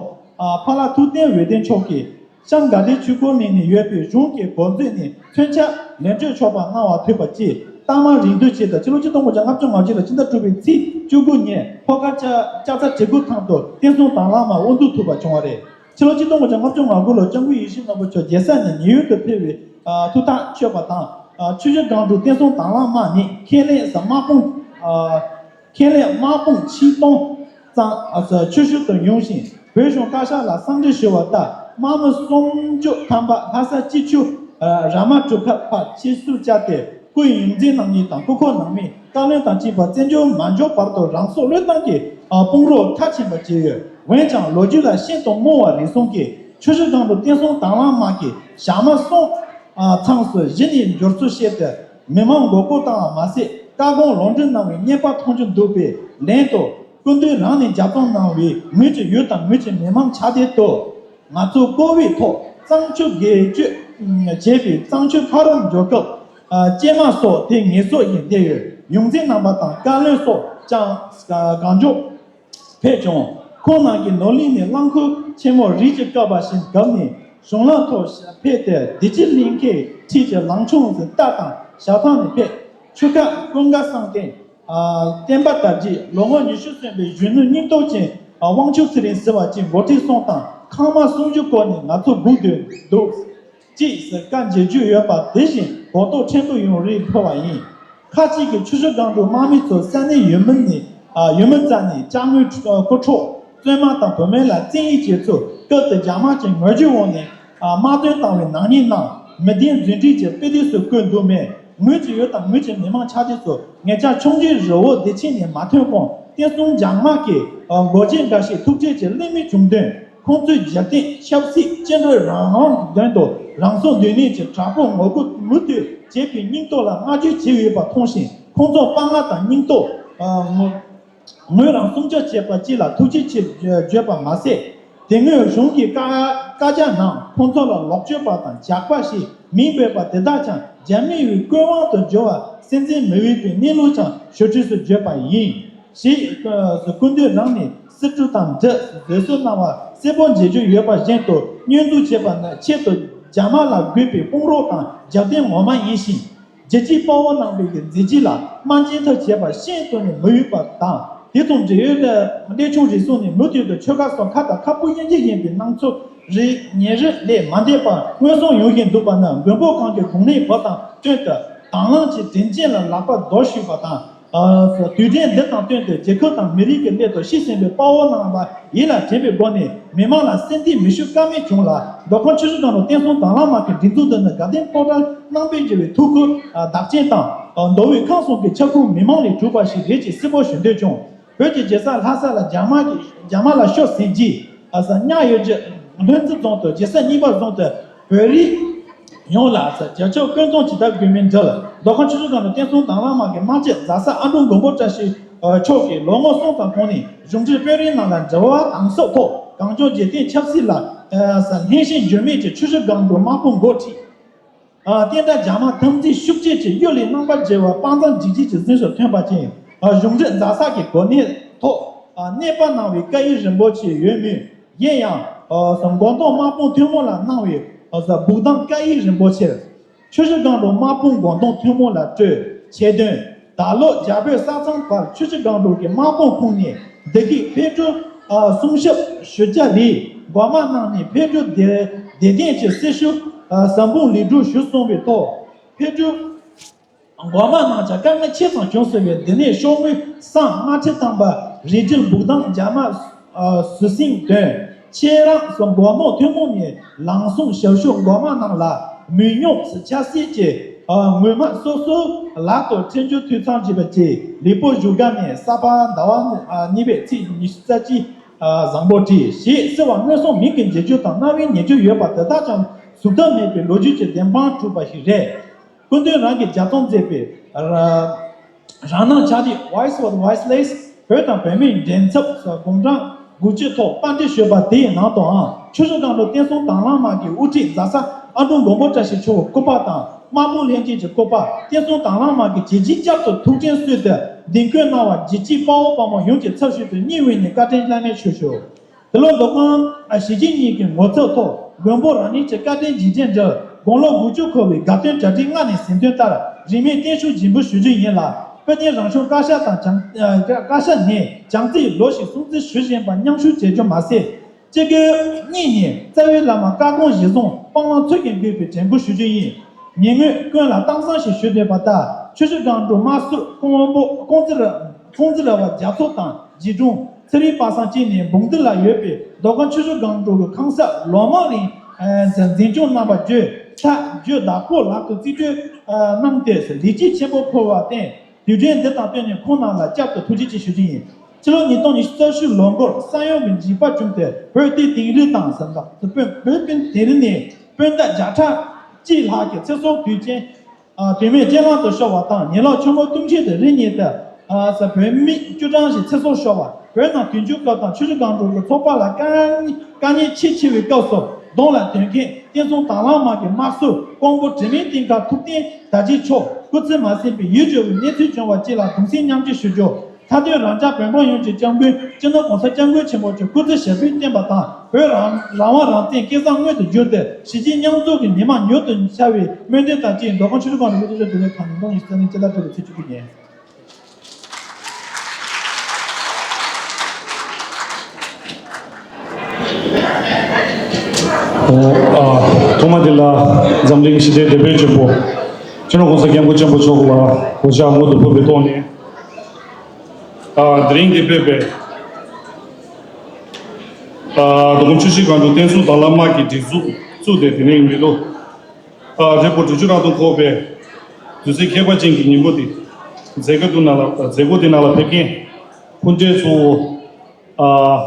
ཕ་ལྷ་ཐུབ་བསྟན་འོད་ལྡན་མཆོག་གིས་བྱང་དགའ་ལྡན་ཆོས་འཁོར་གླིང་ནས་ཡོད་པའི་གཞུང་གི་གོ་མཛོད་ནས་མཚོན་ཆ་ལེན་སྤྲོད་ཆོག་པ་གནང་བ་ཐོས་པ་བཅས། རྟགས་མ་རིང་བསྡུས་བྱས་ཏེ་ཕྱི་ལོ་ཆིག་སྟོང་དགུ་བརྒྱ་ལྔ་བཅུ་ང་གཅིག་ལོའི་ཕྱི་ཟླ་དྲུག་པའི་ཚེས་བཅུ་དགུ་ཉིན་ལྷོ་ཁ་ལྕགས་ལྕགས་རྩ་བྲིས་སྐུ་ཐང་དུ་བསྟན་སྲུང་དྭང་བླངས་མ་དབུ་འཛུགས་ཐུབ་པ་བྱུང་བ་རེད། ཕྱི་ལོ་ཆིག་སྟོང་དགུ་བརྒྱ་ལྔ་བཅུ་ང་དགུ་ལོར་སྐྱབས་མགོན་ཡིད་བཞིན་ནོར་བུ་མཆོག་རྒྱལ་ས་ནས་ཉེ་ཡུལ་དུ་ཕེབས་པའི་ཐུགས་ཐག་ཆོད་པ་དང་། ཆུ་བཞི་སྒང་དྲུག་བསྟན་སྲུང་དྭང་བླངས་མ་ནི་ཁས་ལེན་ས་དམག་དཔུང་ཁས་ལེན་དམག་དཔུང་ཆིག་སྟོང་ཙམ་ཆུ་ཤུར་དུ་ཡོང་ཞིང་། བོད་གཞུང་བཀའ་ཤག་ལ་གསང་འདྲི་ཞུ་བ་ལྟར་དམག་མི་སུམ་ཅུ་ཐམ་པ་ལྷ་ས་སྤྱི་ཆུ་ར་མ་གྲུ་ཁ་ཕར་ཆེད་སུར་བཅར་ཏེ། སྐུའི་ཡོངས་འཛིན་གནང་མཁན་དང་སྐུ་འཁོར་གནང་མིའི་བཀའ་བློན་དང་བཅས་པ་བཙན་བྱོལ་མ་འབྱོར་བར་དུ་རང་སྲོག་བློས་བཏང་གིས་དཔུང་རོགས་མཐར་ཕྱིན་པ་བཅས་ཡོད། འོན་ཀྱང་ལོ་རྒྱུས་ལ་ཤིན་ཏུ་རྨོངས་པ་རེ་ཟུང་གིས་ཆུ་བཞི་སྒང་དྲུག་བསྟན་སྲུང་དྭང་བླངས་མ་གིས་ཞག་མ་གསུམ་མཚམས་སུ་གཞི་ནས་འབྱོར་ཚུལ་བཤད་དེ། མི་མང་མགོ་སྐོར་བཏང་བ་མ་ཟད། བཀའ་དགོངས་ལམ་སྟོན་གནང་བའི་བརྙན་པར་མཐོང་རྒྱུ་འདུག་པས། ལན་དུ། སྐུ་མདུན་རང་ནས་ལྗགས་རྩོམ་གནང་བའི་ངོས་ཀྱི་ཡུལ་དང་ངོས་ཀྱི་མི་མང་ཆ་དེ་དུ། ང་ཚོ་བཀོད་པའི་ཐོག་གཙང་ཆུ་བརྒལ་སྐྱོད་བྱས་པའི་གཙང་ཆུ་ཕ་རོལ་འགྲོ་སྐབས། སྐྱེལ་མ་སོགས་དེ་ངེས་གསོག་བཞིན་བསྡད་ཡོད། ཡོངས་འཛིན་རྣམ་པ་དང་བཀའ་བློན་སོགས་ཀྱང་གང་མགྱོགས་ཕེབས་བྱུང་། ཁོང་རྣམས་ཀྱིས་ནོར་གླིང་ནས་རླངས་འཁོར་ཆེན་མོ་རིགས་ཀྱི་བཀབ་པ་ཞིག་བརྒྱབ་ནས་གཞུང་ལམ་ཐོག་ཕེབས་ཏེ། བདེ་སྐྱིད་གླིང་ཁའི་འཁྲིས་ཀྱི་ལང་ཆུང་ཟེར་རྟ་དང་ཞབས་ཐང་ནས་ཕེབས། ཆུ་ཁ་ཀུན་དགའ་བསམ་གཏན། བསྟན་པ་དར་རྒྱས་ལོ་ངོ་ཉི་ཤུ་སོན་པའི་གཞོན་ནུ་སྙིང་སྟོབས་ཅན་དབང་ཕྱུག་ཚེ་རིང་ཟེར་བ་ཅིག་འགོ་ཁྲིད་གསུམ་དང་ཁང་མ་སུམ་ཅུ་བསྐོར་ནས་ང་ཚོ་སྒུག་སྡོད་འདུག་ཅེས་བཀའ་འགྱེད་རྒྱུ་ཡོད་པ་དེ་བཞིན་གོ་རྟོགས་ཕྲན་བུ་ཡོང་རེ་ཕུལ་བ་ཡིན། ཁ་ཅིག་གིས་ཆུ་བཞི་སྒང་དྲུག་དམག་མི་ཚོ་ས་གནས་ཡུལ་མི་ནས་ཡུལ་མི་རྩ་ནས་ཅ་དངོས་རྐུ་འཕྲོག་བཙོན་མ་དང་བུད་མེད་ལ་བཙན་གཡེམ་བྱས་ཚུལ་སྐབས་དེར་རྒྱ་དམག་གིས་ངོ་རྒོལ་འོག་ནས་དམག་དོན་བཏང་བའི་ནག་ཉེས་གནང་། མི་བདེན་རྫུན་སྒྲིག་གི་དཔེ་དེབ་སུ་བཀོད་འདུག་མེད། ངོས་ཀྱི་ཡུལ་དང་ངོས་ཀྱི་མི་མང་ཆ་དེ་ཚོ་ངེད་ཅག་ཆུང་འདྲིས་རི་བོ་བདེ་ཆེན་ནས་མ་ཐོན་གོང་བསྟན་སྲུང་རྒྱ་དམག་གིས་འགོག་རྐྱེན་འགའ་ཤས་ཐུག་འཕྲད་ཀྱི་ལེགས་མི་བྱུང་དོན། ཁོང་ཚོའི་རྒྱབ་རྟེན་ཆབ་སྲིད་བཅིངས་འགྲོལ་རང་དབང་དོན་དུ་རང་སྲོག་འདོད་མཁན་གྱི་དྲག་པོ་ངོ་རྒོལ་མུ་མཐུད་བྱེད་པའི་སྙིང་སྟོབས་ལ་བསྔགས་བརྗོད་བྱས་ཡོད་པ་མཐོང་ཞིང་། ཁོང་ཚོ་དཔའ་ངར་དང་སྙིང་སྟོབས་ངོས་རང་སྲུང་སྐྱོབ་བྱས་པ་བཅས་ལ་ཐུགས་རྗེ་ཆེ་བརྗོད་པ་མ་ཟད། དེ་སྔོན་གཞུང་གི་བཀའ་བཀའ་རྒྱ་ནང་ཁོང་ཚོ་ལ་ལོག་སྤྱོད་པ་དང་ཇག་པ་ཞེས་མིང་འབོད་པ་དེ་དག་ཀྱང་རྒྱ་མི་ཡི་བཀོད་དབང་དུ་འགྱུར་བ་སྲིད་འཛིན་མི་འོས་པའི་གནས་ལུགས་ཀྱང་ཞུ་སྲོལ་སུ་བརྗོད་པ་ཡིན། ཞེས་སྐུ་མདུན་རང་ནས་སྲིད་གྲོས་དང་འབྲེལ་བཟོད་གསོལ་གནང་བ་གསལ་པོ་མཇལ་རྒྱུ་ཡོད་པ་བཞིན་དུ། བསྙོན་འཛུགས་བྱས་པ་ནི་ཆེད་དུ་རྒྱ་དམག་ལ་དགོས་པའི་དཔུང་རོགས་དང་རྒྱབ་རྟེན་ངོ་མ་ཡིན་ཞིང་། རྒྱལ་གཅེས་དཔའ་བོ་རྣམ་པའི་མཛད་རྗེས་ལ་དམའ་འབེབས་ཐབས་བྱས་པ་ཤིན་ཏུ་ནས་མི་འོས་པ་དང་། དེ་དང་འབྲེལ་ཡོད་ལས་ཆུང་རེ་ཟུང་ནས་མུ་མཐུད་དུ་ཆོལ་ཁ་གསུམ་ཁ་དང་ཁ་སྤུ་དབྱེ་འབྱེད་ཡིན་པའི་སྣང་ཚུལ་རེ་ཉེ་རིང་ལས་མ་འདས་པར་མངོན་སུམ་ཡོང་བཞིན་འདུག་པ་ནི། མགོན་པོ་གང་གི་དགུང་ལོ་བབས་དང་བསྟུན་དུ་དང་བླངས་ཀྱི་དྲིན་ཅན་ལ་ལག་པ་རྡོལ་ཞུས་པ་དང་། དུས་དྲན་འདི་དང་བསྟུན་ཏེ་རྒྱལ་ཁབ་དང་མི་རིགས་ཀྱི་སླད་དུ་ཤི་ཟིན་པའི་དཔའ་བོ་རྣམས་ལ་ཡིད་ལ་དྲན་པའི་སྒོ་ནས་མི་མང་ལ་སེམས་གཏིང་མི་ཞུ་ཀ་མེད་བྱུང་ལ། མདོ་ཁམས་ཆུ་བཞི་སྒང་དྲུག་བསྟན་སྲུང་དྭང་བླངས་མ་གི་སྒྲིག་འཛུགས་འདི་ནི་དགའ་ལྡན་ཕོ་བྲང་རྣམ་པའི་རྒྱལ་བའི་ཐུགས་ཁུར་བདག་གཅེས་དང་མདོ་དབུས་ཁམས་གསུམ་གྱི་ཁྱབ་ཁོངས་མི་མང་ལས་གྲུབ་པ་ཞིག་རེད་ཅེས་གསལ་པོ་ཞུ་འདོད་བྱུང་། བོད་ཀྱི་རྒྱལ་ས་ལྷ་ས་ལ་རྒྱ་དམག་གིས་རྒྱ་དམག་ལ་ཤོག་ཟེར་རྗེས། ཨ་ས་གཉའ་ཡོད་ཀྱི་ལྷུན་རྩེ་རྫོང་དུ་རྒྱལ་ས་གཉིས་པ་བཟུང་སྟེ་བོད་རིགས་ཡོངས་ལ་ཨ་ས་རྒྱལ་ཁབ་ཀུན་སྟོང་ཇི་ལྟར་དགོས་མིན་འདྲ་ལ། མདོ་ཁམས་ཆུ་བཞི་སྒང་དྲུག་བསྟན་སྲུང་དྭང་བླངས་མ་གི་དམག་སྤྱི་རྫ་ས་ཨ་འབྲུག་མགོན་པོ་བཀྲ་ཤིས་མཆོག་གིས་ལོ་ངོ་གསུམ་ཙམ་གོང་ནས་གཞུང་འབྲེལ་དཔོན་རིགས་རྣམས་ལ་འབྲེལ་བ་དམ་ཟབ་ཐོག་གངས་ལྗོངས་རྒྱལ་བསྟན་ཆབ་སྲིད་ལ་ཨ་ས་སྙན་ཞེན་འགྱུར་མེད་ཀྱི་ཆུ་བཞི་སྒང་དྲུག་དམག་དཔུང་འགོ་ཁྲིད། ཨ་བསྟན་དགྲ་རྒྱ་དམག་དམ་འཛིན་ཤུགས་ཆེ་གྱིས་གཡུལ་ལས་རྣམ་པར་རྒྱལ་བ་དཔའ་མཛངས་འཇིགས་བྱེད་ཀྱི་གཟེངས་སུ་ཐོན་པ་ཅན། ཨ་གཞུང་འབྲེལ་རྫ་ས་གི་གོ་གནས་ཐོག་ཨ་གནས་སྤར་གནང་བའི་བཀའ་ཡིག་རིན་པོ་ཆེ་ཡོད་མོད། གཞན་ཡང་ཨ་མགོ་འདོན་དམག་དཔུང་ཐུན་མོང་ལ་གནང་བའི་ཨ་སྦུག་དང་བཀའ་ཡིག་རིན་པོ་ཆེར། ཆུ་བཞི་སྒང་དྲུག་དམག་དཔུང་མགོ་འདོན་ཐུན་མོང་ལ་སྤྲོད། ཆེད་དོན། ད་ལོ་རྒྱ་བོད་ས་མཚམས་བར་ཆུ་བཞི་སྒང་དྲུག་གི་དམག་དཔུང་ཁོངས་ནས་བདེ་སྐྱིད་ཕེབས་འབྲེལ་ཨ་སྲུང་ཞབས་ཞུ་རྒྱུ་ལས་འགོ་དམངས་རྣམས་ནས་ཕེབས་འབྲེལ་བདེ་བདེ་ལྡན་གྱི་སྲི་ཞུ་ཨ་ཟབ་སྦུངས་ལེགས་གྲུབ་ཞུ་གསུངས་པའི་ཐོག་ཕེབས་འབྲེལ་འགོ་དམངས་རྣམས་ཀྱང་དཀའ་ངལ་ཆེ་ཙམ་བྱུང་སྲིད་པས། འདི་ནས་ཤོག་ངོས་སྲང་ལྔ་ཁྲི་ཐམ་པ་རིན་བསྡུར་སྦུག་དང་རྒྱ་དམག་ཨ་ཟུར་སེང་དོན། ཁྱེད་རང་ཚོ་མགོ་འདོན་ཐུན་མོང་ནས་ལངས་སོང་ཞབས་ཞུ་འགོ་དམངས་རྣམས་ལ་མི་ཉུང་སུ་ཆབ་སྲིད་ཀྱི་ཨ་ངོ་མ་སོ་སོའི་ལག་ཏུ་ཁྲིམས་གཅོད་འཐུས་ཚང་བྱེད་པ་བཅས་ལེགས་པོ་ཞུ་ག་ནས་གསར་པ་ཟླ་བ་གཉིས་པའི་ཚེས་ཉི་ཤུ་རྩ་གཅིག་ཨ་བཟང་པོ་བྲིས་ཞེས་གསལ་བ་མངོན་སུམ་མིག་གིས་མཇལ་རྒྱུ་དང་རྣ་བས་ཉན་རྒྱུ་ཡོད་པ་དེ་དག་ཀྱང་ཟུར་ཐབས་མེད་པའི་ལོ་རྒྱུས་ཀྱི་བདེན་དཔང་གྲུབ་པ་ཞིག་རེད། སྐུ་མདུན་རང་གིས་ལྗགས་རྩོམ་མཛད་པའི་ར་རང་སྣང་ཆ་ལི། Voice for the Voiceless། བོད་དང་བོད་མིའི་འགྲན་ཚབ་སོགས་དགུང་གྲངས་དགུ་བཅུ་ཐོག་པར་སྐྲུན་ཞུས་པ་དེའི་ནང་དུའང་ཆུ་བཞི་སྒང་དྲུག་བསྟན་སྲུང་དྭང་བླངས་མ་གི་དབུ་ཁྲིད་རྫ་ས་ཨ་འབྲུག་མགོན་པོ་བཀྲ་ཤིས་མཆོག་གི་སྐུ་པར་དང་དམག་དཔུང་ལྷན་རྒྱས་ཀྱི་སྐུ་པར། བསྟན་སྲུང་དྭང་བླངས་མ་གིས་བྱས་རྗེས་བསྐྱར་དུ་ཐུགས་དྲན་གསོས་ཏེ་གདེང་སྐྱོང་གནང་བར་རྒྱལ་གཅེས་དཔའ་བོ་དཔའ་མོ་ཡོངས་ཀྱི་ཚབ་ཞུས་ཏེ་སྙིང་དབུས་ནས་བཀའ་དྲིན་བླ་མེད་ཆེ་ཞུ། དེ་ལོ་མདོ་ཁམས་གཞིས་བྱེས་གཉིས་ཀྱི་ངོ་ཚབ་ཐོག་མགོན་པོ་རང་ཉིད་ཀྱི་བཀའ་དྲིན་རྗེས་དྲན་འདིར་དགུང་ལོ་དགུ་བཅུ་འཁོར་བའི་དགའ་སྟོན་གྲ་སྒྲིག་སྔ་ནས་ཟིན་དོན་ལྟར་ རིས་མེད་བརྟན་བཞུགས་རྗེས་འབུལ་ཞུ་རྒྱུ་ཡིན་ལ། དཔལ་ལྡན་རང་གཞུང་བཀའ་ཤག་དང་བྱང་། ཨ། བཀའ་ཤག་ནས་བྱང་རྩེས་ལོ་ཞིག་སྲུང་བརྩི་ཞུ་བཞིན་པ་མཉམ་ཞུགས་བྱེད་རྒྱུ་མ་ཟད། སྤྱི་སྒེར་གཉིས་ནས་རྩ་བའི་བླ་མ་བཀའ་དགོངས་གཞིར་བཟུང་སྤང་བླང་ཚུལ་གྱིས་འགོད་པའི་དྲན་སྐུལ་ཞུ་རྒྱུ་ཡིན། ཉིན་མོའི་སྐུ་ལ་གཏམ་བཟང་ཞིག་ཞུ་འདོད་པ་ལྟར། ཆུ་བཞི་སྒང་དྲུག་དམར་གསོལ་ཀོང་པོ་ཀོང་ཙི་ར་ཀོང་ཙི་ར་བ་རྒྱ་མཚོ་དང་རྗེ་དྲུང་ཚེ་རིང་པ་སངས་སྐྱེས་ནས་འབུམ་སྡེ་ལ་ཡོད་པའི་མདོ་ཁམས་ཆུ་བཞི་སྒང་དྲུག་གི་ཁང་གསར་ལོ་མང་རིང་འཛིན་སྐྱོང་གནང་བ་བརྒྱུད། མཐའ་བརྒྱུད་བདག་པོ་ལག་ཏུ་རྩིས་སྤྲོད་གནང་སྟེ་ལེགས་སྐྱེས་ཆེན་པོ་ཕུལ་བར་བརྟེན། དུས་དྲན་འདི་དང་བསྟུན་ནས་ཁོང་རྣམས་ལ་བསྐྱར་དུ་ཐུགས་རྗེ་ཆེ་ཞུ་རྒྱུ་ཡིན། ཕྱི་ལོ་ཉིས་སྟོང་ཉི་ཤུ་རྩ་བཞི་ལོ་འགོར་ས་ཡོམ་གྱི་འཇིགས་པ་བྱུང་སྟེ་བོད་དེ་དིང་རི་དང་ཟེར་འདུག་བོད་བོད་དིང་རི་ནས་སྤུན་ཟླ་བརྒྱ་ཕྲག་གཅིག་ལྷག་གི་ཚེ་སྲོག་དུས་ཆེན་ཨ། དུས་མེད་རྐྱེན་ངན་དུ་ཤོར་བ་དང་ཉེ་ལོགས་ཆུ་མོ་གཏུམ་ཆེན་དུ་རི་ཉིལ་ཏེ། ཨ། ས་བོད་མི་བཅུ་གྲངས་ཤིག་ཚེ་སྲོག་ཤོར་བ། བོད་ནང་དུས་འགྱུར་སྐབས་དང་ཆུ་བཞི་སྒང་དྲུག་གི་ཚོགས་པ་ལ་དཀའ་དཀའ་ཉེན་ཆེས་ཆེ་བའི་སྐབས་སུ་གདོང་ལ་དོན་མཁན་བསྟན་སྲུང་དྭང་བླངས་དམག་གི་དམར་གསོད་ཀོང་པོ་དྲི་མེད་གཏིང་ཁ་ཐུབ་བསྟན་དར་རྒྱས་མཆོག་སྐུ་ཚེ་མ་ཟིན་པའི་ཡིད་སྐྱོ་བའི་གནས་ཚུལ་བྱུང་བ་བཅས་ལ་གདུང་སེམས་མཉམ་སྐྱེད་ཞུ་རྒྱུ། མཐའ་དོན་རང་ཅག་བོད་འབངས་ཡོངས་ཀྱི་སྐྱབས་མགོན་སྤྱི་ནོར་༸གོང་ས་༸སྐྱབས་མགོན་ཆེན་པོ་མཆོག་སྐུ་ཚེ་ཞབས་པད་བརྟན་པ་དང་། བོད་རང་རང་དབང་རང་བཙན་སྐལ་བཟང་མངོན་དུ་གྱུར་ཏེ་གཞིས་བྱེས་མཉམ་འཛོམས་ཀྱི་ཉི་མ་མྱུར་དུ་འཆར་བའི་སྨོན་འདུན་དང་བཅས་མདོ་ཁམས་ཆུ་བཞི་སྒང་དྲུག་བོད་ཀྱི་བཟོ་སྐྲུན་ཁང་ནས་ཉིས་སྟོང་ཉི་ཤུ་རྩ་གཉིས་ཕྱི་ཟླ་དྲུག་པའི་ཚེས་བཅུ་དགུ་ཉིན། ཨོ། ཨ། ཐོག་མ་དེ་ལ་འཛམ་གླིང་ཞི་བདེའི་དེད་དཔོན་ཆེན་པོ་སྤྱི་ནོར་༸གོང་ས་༸སྐྱབས་མགོན་ཆེན་པོ་མཆོག་ལ་གོ་ཆ་མུ་མཐུད་ཕུལ་བའི་ཐོག་ནས། ཨ། དེ་རིང་འདིར་ཕེབས་པའི། ཨ། མདོ་ཁམས་ཆུ་བཞི་སྒང་དྲུག་བསྟན་སྲུང་དྭང་བླངས་དམག་གི་སྒྲིག་འཛུགས་བཙུགས་ཏེ་དེ་རིང་མི་ལོ། ཨ། རེ་སྐོར་དྲུག་ཅུ་རང་དུ་འཁོར་བའི་དུས་ཚིགས་ཁྱད་པར་ཅན་གྱི་ཉིན་མོ་འདི་མཛད་སྒོ་འདི་ནང་ལ་མཛད་སྒོ་འདི་ནང་ལ་ཕེབས་མཁན་སྐུ་མགྲོན་གཙོ་བོ། ཨ།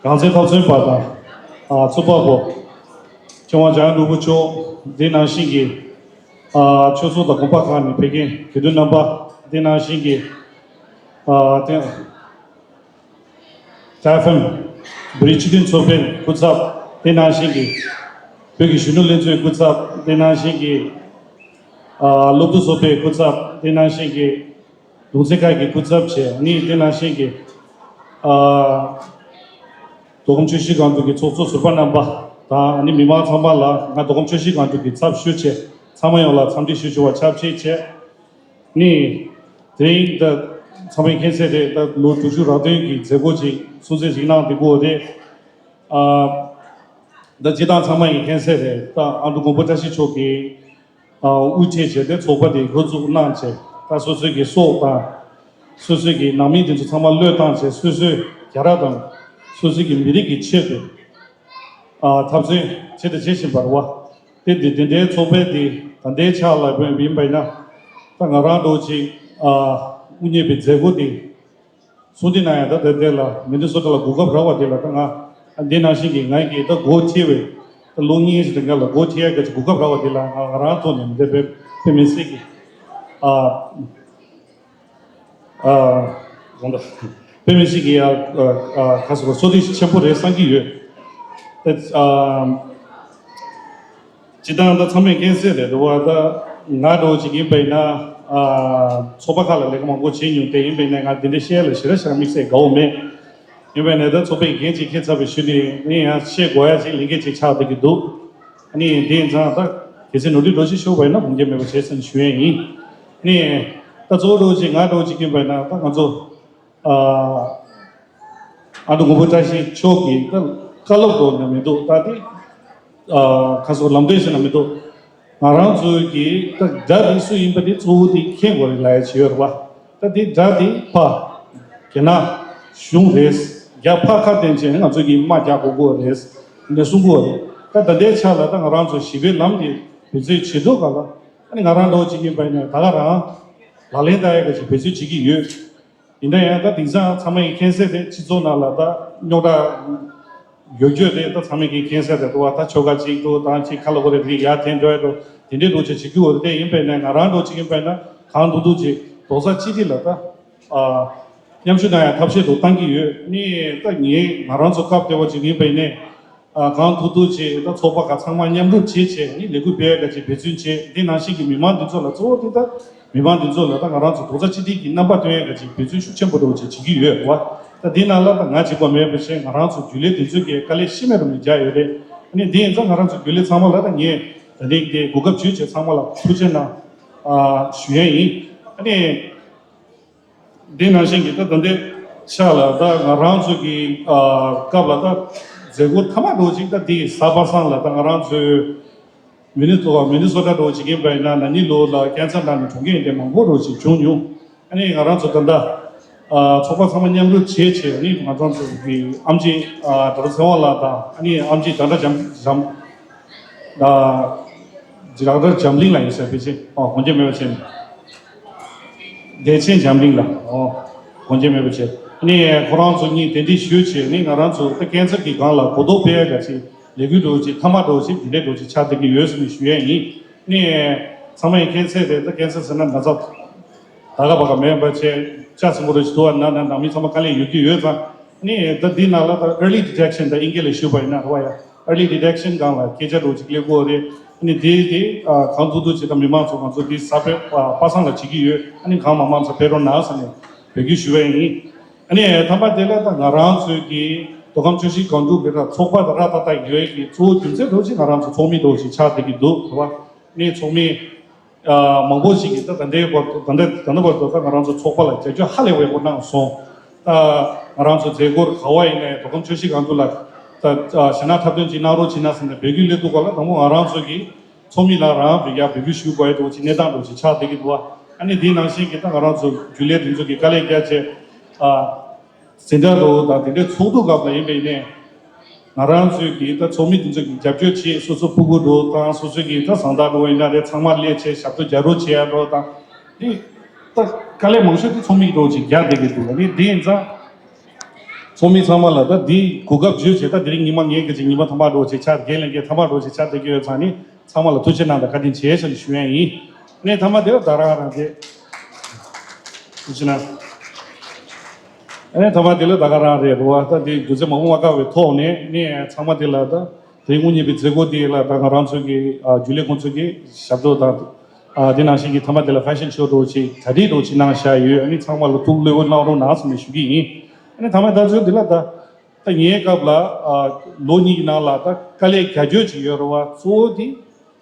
རང་བཙན་འཐབ་རྩོད་པ་དང་། ཨ། ཚོགས་པ་པོ། ཆེ་དབང་འཇམ་དབྱངས་ནོར་བུ་མཆོག་དེ་ནང་བཞིན་གྱི། ཨ། ཆོས་ཚོགས་དང་དགོན་པ་ཁག་ནས་ཕེབས་མཁན་དགེ་འདུན་རྣམ་པ། དེ་ནང་བཞིན་གྱི། ཨ། དེ། ཊའི་ཨེཕ་ཨེམ་བོད་རིགས་སྤྱི་མཐུན་ཚོགས་པའི་སྐུ་ཚབ། དེ་ནང་བཞིན་གྱི་བོད་ཀྱི་གཞོན་ནུ་ལྷན་ཚོགས་སྐུ་ཚབ། དེ་ནང་བཞིན་གྱི། ཨ། སློབ་ཕྲུག་ཚོགས་པའི་སྐུ་ཚབ། དེ་ནང་བཞིན་གྱི་གདུང་སེམས་ཁག་གི་སྐུ་ཚབ་བཅས་ནི། དེ་ནང་བཞིན་གྱི། ཨ། མདོ་ཁམས་ཆུ་བཞི་སྒང་དྲུག་གི་ཚོགས་གཙོ་ཟུར་པ་རྣམ་པ་དང་ནི་མི་མང་ཚང་མ་ལ་ང་མདོ་ཁམས་ཆུ་བཞི་སྒང་དྲུག་གི་ཚབ་ཞུས་བྱས་ཚང་མ་ཡོངས་ལ་འཚམས་འདྲི་ཞུ་ཆོག་པ་ཆབས་ཅིག་བྱས། ནི། དེ་རིང་ད་ཚང་མས་མཁྱེན་གསལ་རེད། ད་ལོ་དྲུག་ཅུ་རགས་བདུན་གྱི་མཛད་སྒོ་ཅིག་སྲུང་བརྩི་ཞིག་གནང་བསྡད་ཀྱི་ཡོད་རེད། ཨ། ད་སྤྱིར་བཏང་ཚང་མས་མཁྱེན་གསལ་རེད། ད་ཨ་འབྲུག་མགོན་པོ་བཀྲ་ཤིས་མཆོག་གིས། ཨ། དབུ་ཁྲིད་བྱས་ཏེ་ཚོགས་པ་དེ་འགོ་བཙུགས་གནང་བྱས། ད་སོ་སོའི་གི་སྲོག་དང་། སོ་སོའི་གི་ནང་མི་དེ་ཚོ་ཚང་མ་བློས་བཏང་བྱས་སོ་སོའི་རྒྱལ་རབས་དང་། སོ་སོའི་གི་མི་རིགས་ཀྱི་ཆེད་དུ། ཨ། འཐབ་རྩོད་བྱས་དང་བྱེད་བཞིན་པ་རེད་བ། དེ་འདི་འདི་འདྲའི་ཚོགས་པའི་འདི་ད་ལྟའི་ཆ་ལ་ཡིན་པ་ཡིན་ན། ད་ང་རང་འདྲ་བོ་ཅིག་ཨ། དབུ་བརྙེས་པའི་མཛད་སྒོ་འདི་སྲུང་བརྩི་གནང་ཡ་ད་དེ་དེ་ལ་མི་ནི་སོ་ཊ་ལ་གོ་སྐབས་རག་པ་དེ་ལ་ད་ང་འདི་ནང་བཞིན་གྱི་ང་གིས་ད་སྒོ་ཕྱེ་བའི་ད་ལོ་གཉིས་ཤིག་དེ་འགའ་ལ་སྒོ་ཕྱེ་ཡ་གི་གོ་སྐབས་རག་པ་དེ་ལ་ང་ང་རང་ཐོག་ནས་འདི་དཔེ་དཔེ་མི་སྲིད་ཀྱི། ཨ། ཨ། དགོངས་དག་དཔེ་མི་སྲིད་ཀྱི་ཡ། ཨ། ཨ། ཁ་སོ་བསོད་བདེ་ཆེན་པོ་རེད་བསམ་གྱི་ཡོད། ཨ། སྤྱིར་བཏང་ད་ཚང་མས་མཁྱེན་གསལ་རེད་འདུག་བ། ད་ང་འདྲ་བོ་ཅིག་ཡིན་པ་ཡིན་ན། ཨ། ཚོགས་པ་ཁག་ལ་ལས་ཀ་མང་པོ་བྱེད་མྱོང་སྟེ་ཡིན་པ་ཡིན་ན་ང་འདི་འདྲ་བཤད་ཡ་ལ་ཞེ་དྲག་ཞེ་དྲག་དམིགས་བསལ་དགའ་བོ་མེད། ཡིན་པ་ཡིན་ན་ད་ཚོགས་པའི་འགན་ཅིག་འཁྱེར་ཚར་བའི་ཤུལ་དེ་ནས་ཡང་བཤད་དགོས་ཡ་ཅིག་ལས་འགན་ཅིག་ཆགས་བསྡད་ཀྱི་འདུག་ཨ་ནི་དེ་ཡིན་ཙང་ད་གལ་སྲིད་ནོར་འཁྲུལ་འགྲོ་ཕྱིར་ཤོར་བ་ཡིན་ན་དགོངས་འགལ་མེད་པ་བྱས་ཟིན་ཞུ་ཡས་ཡིན། ཨ་ནི་ད་གཙོ་བོ་འདྲ་བོ་ཅིག་ང་འདྲ་བོ་ཅིག་ཡིན་པ་ཡིན་ན་ད་ང་ཚོ། ཨ། ཨ་འབྲུག་མགོན་པོ་བཀྲ་ཤིས་མཆོག་གི་ད་བཀའ་སློབ་འདྲ་བོ་ནི་མི་འདུག་ད་དེ། ཨ། ཁ་སོ་ལམ་སྟོན་ཟེར་ན་མི་འདུག་ང་རང་ཚོའི་གི་ད་དགྲ་དེ་སུ་ཡིན་པ་དེ་གཙོ་བོ་དེ་མཁྱེན་དགོས་རེད་ལབ་ཡ་ཅིག་ཡོད་རེད་བ། ད་དེ་དགྲ་དེ་ཕ་རྒྱ་ནག་གཞུང་རེད། རྒྱ་ཕ་ཁ་བསྟན་བྱས་ང་ཚོའི་གི་དམག་རྒྱག་དགོས་ཀྱི་རེད། ནས་གསུང་གི་རེད། ད་ད་ལྟའི་ཆ་ལ་ད་ང་རང་ཚོ་ཞི་བའི་ལམ་དེ་འབད་རྩོལ་བྱེད་དུས་ག་ལ་ཨ་ནི་ང་རང་འདྲ་བོ་ཅིག་ཡིན་པ་ཡིན་ན་ད་ག་རང་ལག་ལེན་བསྟར་ཡ་ག་ཅིག་འབད་རྩོལ་བྱེད་ཀྱི་ཡོད། ཡིན་ན་ཡང་ད་དེང་སང་ཚང་མ་ཡིན་མཁྱེན་གསལ་རེད། སྤྱི་ཚོགས་ནང་ལ་ད་རྙོག་དྲ་ཡོད་རྒྱུ་རེད། ད་ཚང་མས་ཀྱིས་མཁྱེན་གསལ་རེད་འདུག་བ། ད་ཆོལ་ཁ་གཅིག་ཏུ་དང་གཅིག་ཁ་ལོ་གོ་རེ་རེ་ཡར་འཐེན་འགྲོ་ཡ་འགྲོ་དེ་འདྲའི་འགྲོ་བྱེད་བྱེད་རྒྱུ་འོ་རེད། དེ་ཡིན་པས་ན་ང་རང་འགྲོ་གཅིག་ཡིན་པས་ན་གང་ཐུབ་ཐུབ་ཅིག་རྡོག་རྩ་གཅིག་སྒྲིལ་ལ་ད་ཨ་མཉམ་ཞུགས་གནང་ཡ་ཐབས་ཤེས་འདུག་བཏང་གི་ཡོད། ནི་ད་ངས་ང་རང་ཚོ་སྐབས་དེ་བ་ཅིག་ཡིན་པས་ནས། ཨ། གང་ཐུབ་ཐུབ་བྱས་ད་ཚོགས་པ་ཁག་ཚང་མ་མཉམ་རུབ་བྱས་བྱས་ནི་ལས་འགུལ་སྤེལ་ཡག་ག་ཅིག་འབད་བརྩོན་བྱས། འདི་ནང་བཞིན་གྱི་མི་མང་འདི་ཚོ་ལ་གཙོ་བོ་དེ་ད་མི་མང་འདི་ཚོ་ལ་ད་ང་རང་ཚོ་རྡོག་རྩ་གཅིག་སྒྲིལ་གྱི་རྣམ་པ་སྟོན་ཡག་ག་ཅིག་འབད་བརྩོན་ཤུགས་ཆེན་པོ་འདྲ་བོ་ཅིག་བྱེད་ཀྱི་ཡོད་རེད་བ། ད་འདི་ནང་ལ་ད་ང་གཅིག་པ་མེད་པ་བྱས་ང་རང་ཚོ་རྒྱུན་ལས་འདི་ཚོས་ཀྱི་དཀའ་ལས་ཤི་མེད་རུ་མི་རྒྱག་ཡོད་རེད། ཨ་ནི་འདི་ཡིན་ཙང་ང་རང་ཚོ་རྒྱུན་ལས་ཚང་མ་ལ་ད་ངས་ད་རིང་འདི་གོ་སྐབས་བྱུང་བྱས་ཚང་མ་ལ་ཐུགས་རྗེ་གནང་། ཞུ་ཡས་ཡིན། ཨ་ནི། འདི་ནང་བཞིན་གྱི་ད་ད་ལྟའི་ཆ་ལ་ད་ང་རང་ཚོ་གི་ཨ་སྐབས་ལ་ད་མཛད་སྒོ་མཐའ་མ་འགྲོ་ཅིག་ད་འདི་གཟའ་པ་སངས་ལ་ད་ང་རང་ཚོའི་མི་ནི་སོ་མི་ནི་སོ་ཊ་འགྲོ་ཅིག་ཡིན་པ་ཡིན་ན་ན་ནིང་ལོ་ལ་ཀན་སར་ནང་ནས་གྲོངས་མཁན་དེ་མང་པོ་འགྲོ་ཅིག་བྱུང་མྱོང་། ཨ་ནི་ང་རང་ཚོ་ད་ལྟ་ཨ་ཚོགས་པ་ཚང་མ་མཉམ་རུབ་བྱས་བྱས་ཨ་ནི་ང་རང་ཚོ་གི་ཨེམ་ཆི་ཨ་ཌོག་ཊར་ཚེ་དབང་ལགས་དང་ཨ་ནི་ཨེམ་ཆི་ཌོག་ཊར་འཇམ་འཇམ་ཨ་ཌོག་ཊར་འཇམ་གླིང་ལགས་ཡིན་ཟེར་ཕལ་ཆེར་ཨ་དགོངས་འགལ་མེད་པ་བྱས། བདེ་ཆེན་འཇམ་གླིང་ལགས། ཨོ། དགོངས་འགལ་མེད་པ་བྱས། ཨ་ནི་ཁོ་རང་ཚོ་གཉིས་གདན་འདྲེན་ཞུས་བྱས་ནི་ང་རང་ཚོ་ད་ཀན་སར་གྱི་སྒང་ལ་གོ་རྟོགས་སྤེལ་ཡ་ག་ཅིག་ལས་འགུལ་འགྲོ་ཅིག་མཐའ་མ་འགྲོ་ཅིག་འདི་འདྲའི་འགྲོ་ཅིག་ཆགས་བསྡད་ཀྱི་ཡོད་ཟེར་ནས་ཞུ་ཡ་ཡིན། ཨ་ནི་ཚང་མས་ཀན་སར་དེ་ད་ཀན་སར་ཟེར་ན་ན་ཚ་ད་ག་བ་ག་མེད་པ་བྱས་ལྕགས་སྲིན་པོ་རུ་ཞིག་འདུག་བ། ན་ན་ནང་མི་ཚང་མ་དཀའ་ལས་ཡོད་ཀྱི་ཡོད་ཙང་། ནི་ད་འདི་ནང་ལ་ད་early detection ད་ཨིན་སྐད་ལ་ཞུས་པ་ཡིན་ན་རེད་བ་ཡ། early detection སྒང་ལ་སྐད་ཆ་འདྲ་བོ་ཅིག་སླེབས་ཀྱི་ཡོད་རེད། ནི་དེ་དེ་ཨ་གང་ཐུབ་ཐུབ་ཅིག་ད་མི་མང་ཚོ་ང་ཚོ་འདི་གཟའ་པ་པ་སངས་ལ་བྱེད་ཀྱི་ཡོད། ཨ་ནི་གང་མང་མང་ཚོ་ཕེབས་རོགས་གནང་ཟེར་ནས་འབོད་སྐུལ་ཞུ་བ་ཡིན། ཨ་ནི་ཐ་མ་དེ་ལ་ད་ང་རང་ཚོའི་གི་མདོ་ཁམས་ཆུ་བཞི་སྒང་དྲུག་གི་ད་ཚོགས་པ་ད་ར་ཏག་ཏག་ཡོད་ཀྱི་གཙོ་བོ་རྒྱུ་མཚན་འདྲ་བོ་ཅིག་ང་རང་ཚོ་ཚོགས་མི་འདྲ་བོ་ཅིག་ཆགས་བསྡད་ཀྱི་འདུག་རེད་བ། ནི་ཚོགས་མི། ཨ་མང་པོ་ཞིག་གིས་ད་ད་ལྟའི་བར་དུ་ད་ལྟ་ད་ལྟ་བར་དུ་ད་ང་རང་ཚོ་ཚོགས་པ་ལ་རྒྱབ་སྐྱོར་ཧ་ལས་པའི་སྐོར་གནང་སོང་། ད་ང་རང་ཚོ་མཛད་སྒོར་ག་བ་ཡིན་ནའི་མདོ་ཁམས་ཆུ་བཞི་སྒང་དྲུག་ལ་ད་ཨ་ཞེད་སྣང་འཁྲབ་སྟོན་ཅིག་གནང་རོགས་བྱེད་ན་ཟེར་ནས་འབོད་སྐུལ་སླེབས་འདུག་ག་ལ། དང་པོ་ང་རང་ཚོ་གིས་ཚོགས་མི་ལ་རང་འབོད་ཡ་འབོད་སྐུལ་ཞུ་དགོས་ཡ་འདྲ་བོ་ཅིག་གནས་སྟངས་འདྲ་བོ་ཅིག་ཆགས་བསྡད་ཀྱི་འདུག་བ། ཨ་ནི་དེའི་ནང་བཞིན་གྱི་ད་ང་རང་ཚོ་རྒྱུན་ལས་དེ་ཚོ་གིས་དཀའ་ལས་རྒྱག་བྱས་ཨ། འཛིན་གྲྭ་རུ་དང་དེ་འདྲའི་ཚོགས་འདུ་སྐབས་ལ་ཡིན་པ་ཡིན་ནའི། ང་རང་ཚོའི་གི་ད་ཚོགས་མི་དེ་ཚོ་གི་རྒྱབ་སྐྱོར་བྱེད་སོ་སོ་ཕྲུ་གུ་རུ་དང་སོ་སོ་གི་ད་བཟང་ཐག་རུ་ཡིན་ན་རེད། ཚང་མ་སླེབས་བྱས་ཞབས་ཏོག་རྒྱག་རོགས་བྱེད་ཡ་རུ་དང་། དེ་ད་དཀའ་ལས་མང་ཤོས་དེ་ཚོགས་མི་རུ་ཅིག་རྒྱག་བསྡད་ཀྱི་འདུག་ཨ་ནི་དེ་ཡིན་ཙང་། ཚོགས་མི་ཚང་མ་ལ་ད་འདི་གོ་སྐབས་བརྗོད་བྱས་ད་དེ་རིང་ཉི་མ་ངས་གི་ཅིག་ཉི་མ་ཐ་མ་རུ་ཅིག་ཆགས་རྒན་ལས་འགན་ཐ་མ་རུ་ཅིག་ཆགས་བསྡད་ཀྱི་ཡོད་ཙང་ནི། ཚང་མ་ལ་ཐུགས་རྗེ་གནང་དང་བཀའ་དྲིན་ཆེ་ཞེས་ཞུ་ཡ་ཡིན། ནས་ཐ་མ་དེ་ལ་ད་རང་རང་རེད། ཐུགས་རྗེ་གནང་། ནས་ཐ་མ་དེ་ལ་ད་ག་རང་རེད་རུ་བ། ད་དེ་རྒྱུ་མཚན་མང་པོ་མ་བཀག་པའི་ཐོག་ནས་ནས་ཚང་མ་དེ་ལ་ད་དེ་དངོས་གནས་པའི་མཛད་སྒོ་དེ་ལ་ད་ང་རང་ཚོ་གི་ཨ་རྒྱུན་ལས་ཁོང་ཚོ་གི་ཞབས་བྲོ་དང་ཨ་དེ་ནང་བཞིན་གྱི་ཐ་མ་དེ་ལ་ཕེ་ཤན་ཤོ་འདྲ་བོ་ཅིག་གྲ་སྒྲིག་འདྲ་བོ་ཅིག་གནང་བཞག་ཡོད། ཨ་ནི་ཚང་མ་ལ་ཐུགས་བློས་བཀལ་གནང་རོགས་གནང་ཟེར་ནས་ཞུ་གི་ཡིན། ཨ་ནི་ཐ་མ་ད་ཚོ་དེ་ལ་ད། ད་ངའི་སྐབས་ལ་ཨ་ལོ་གཉིས་ཀྱི་ནང་ལ་ད་དཀའ་ལས་རྒྱག་རྒྱུ་ཅིག་ཡོད་རེད་བ། གཙོ་བོ་དེ་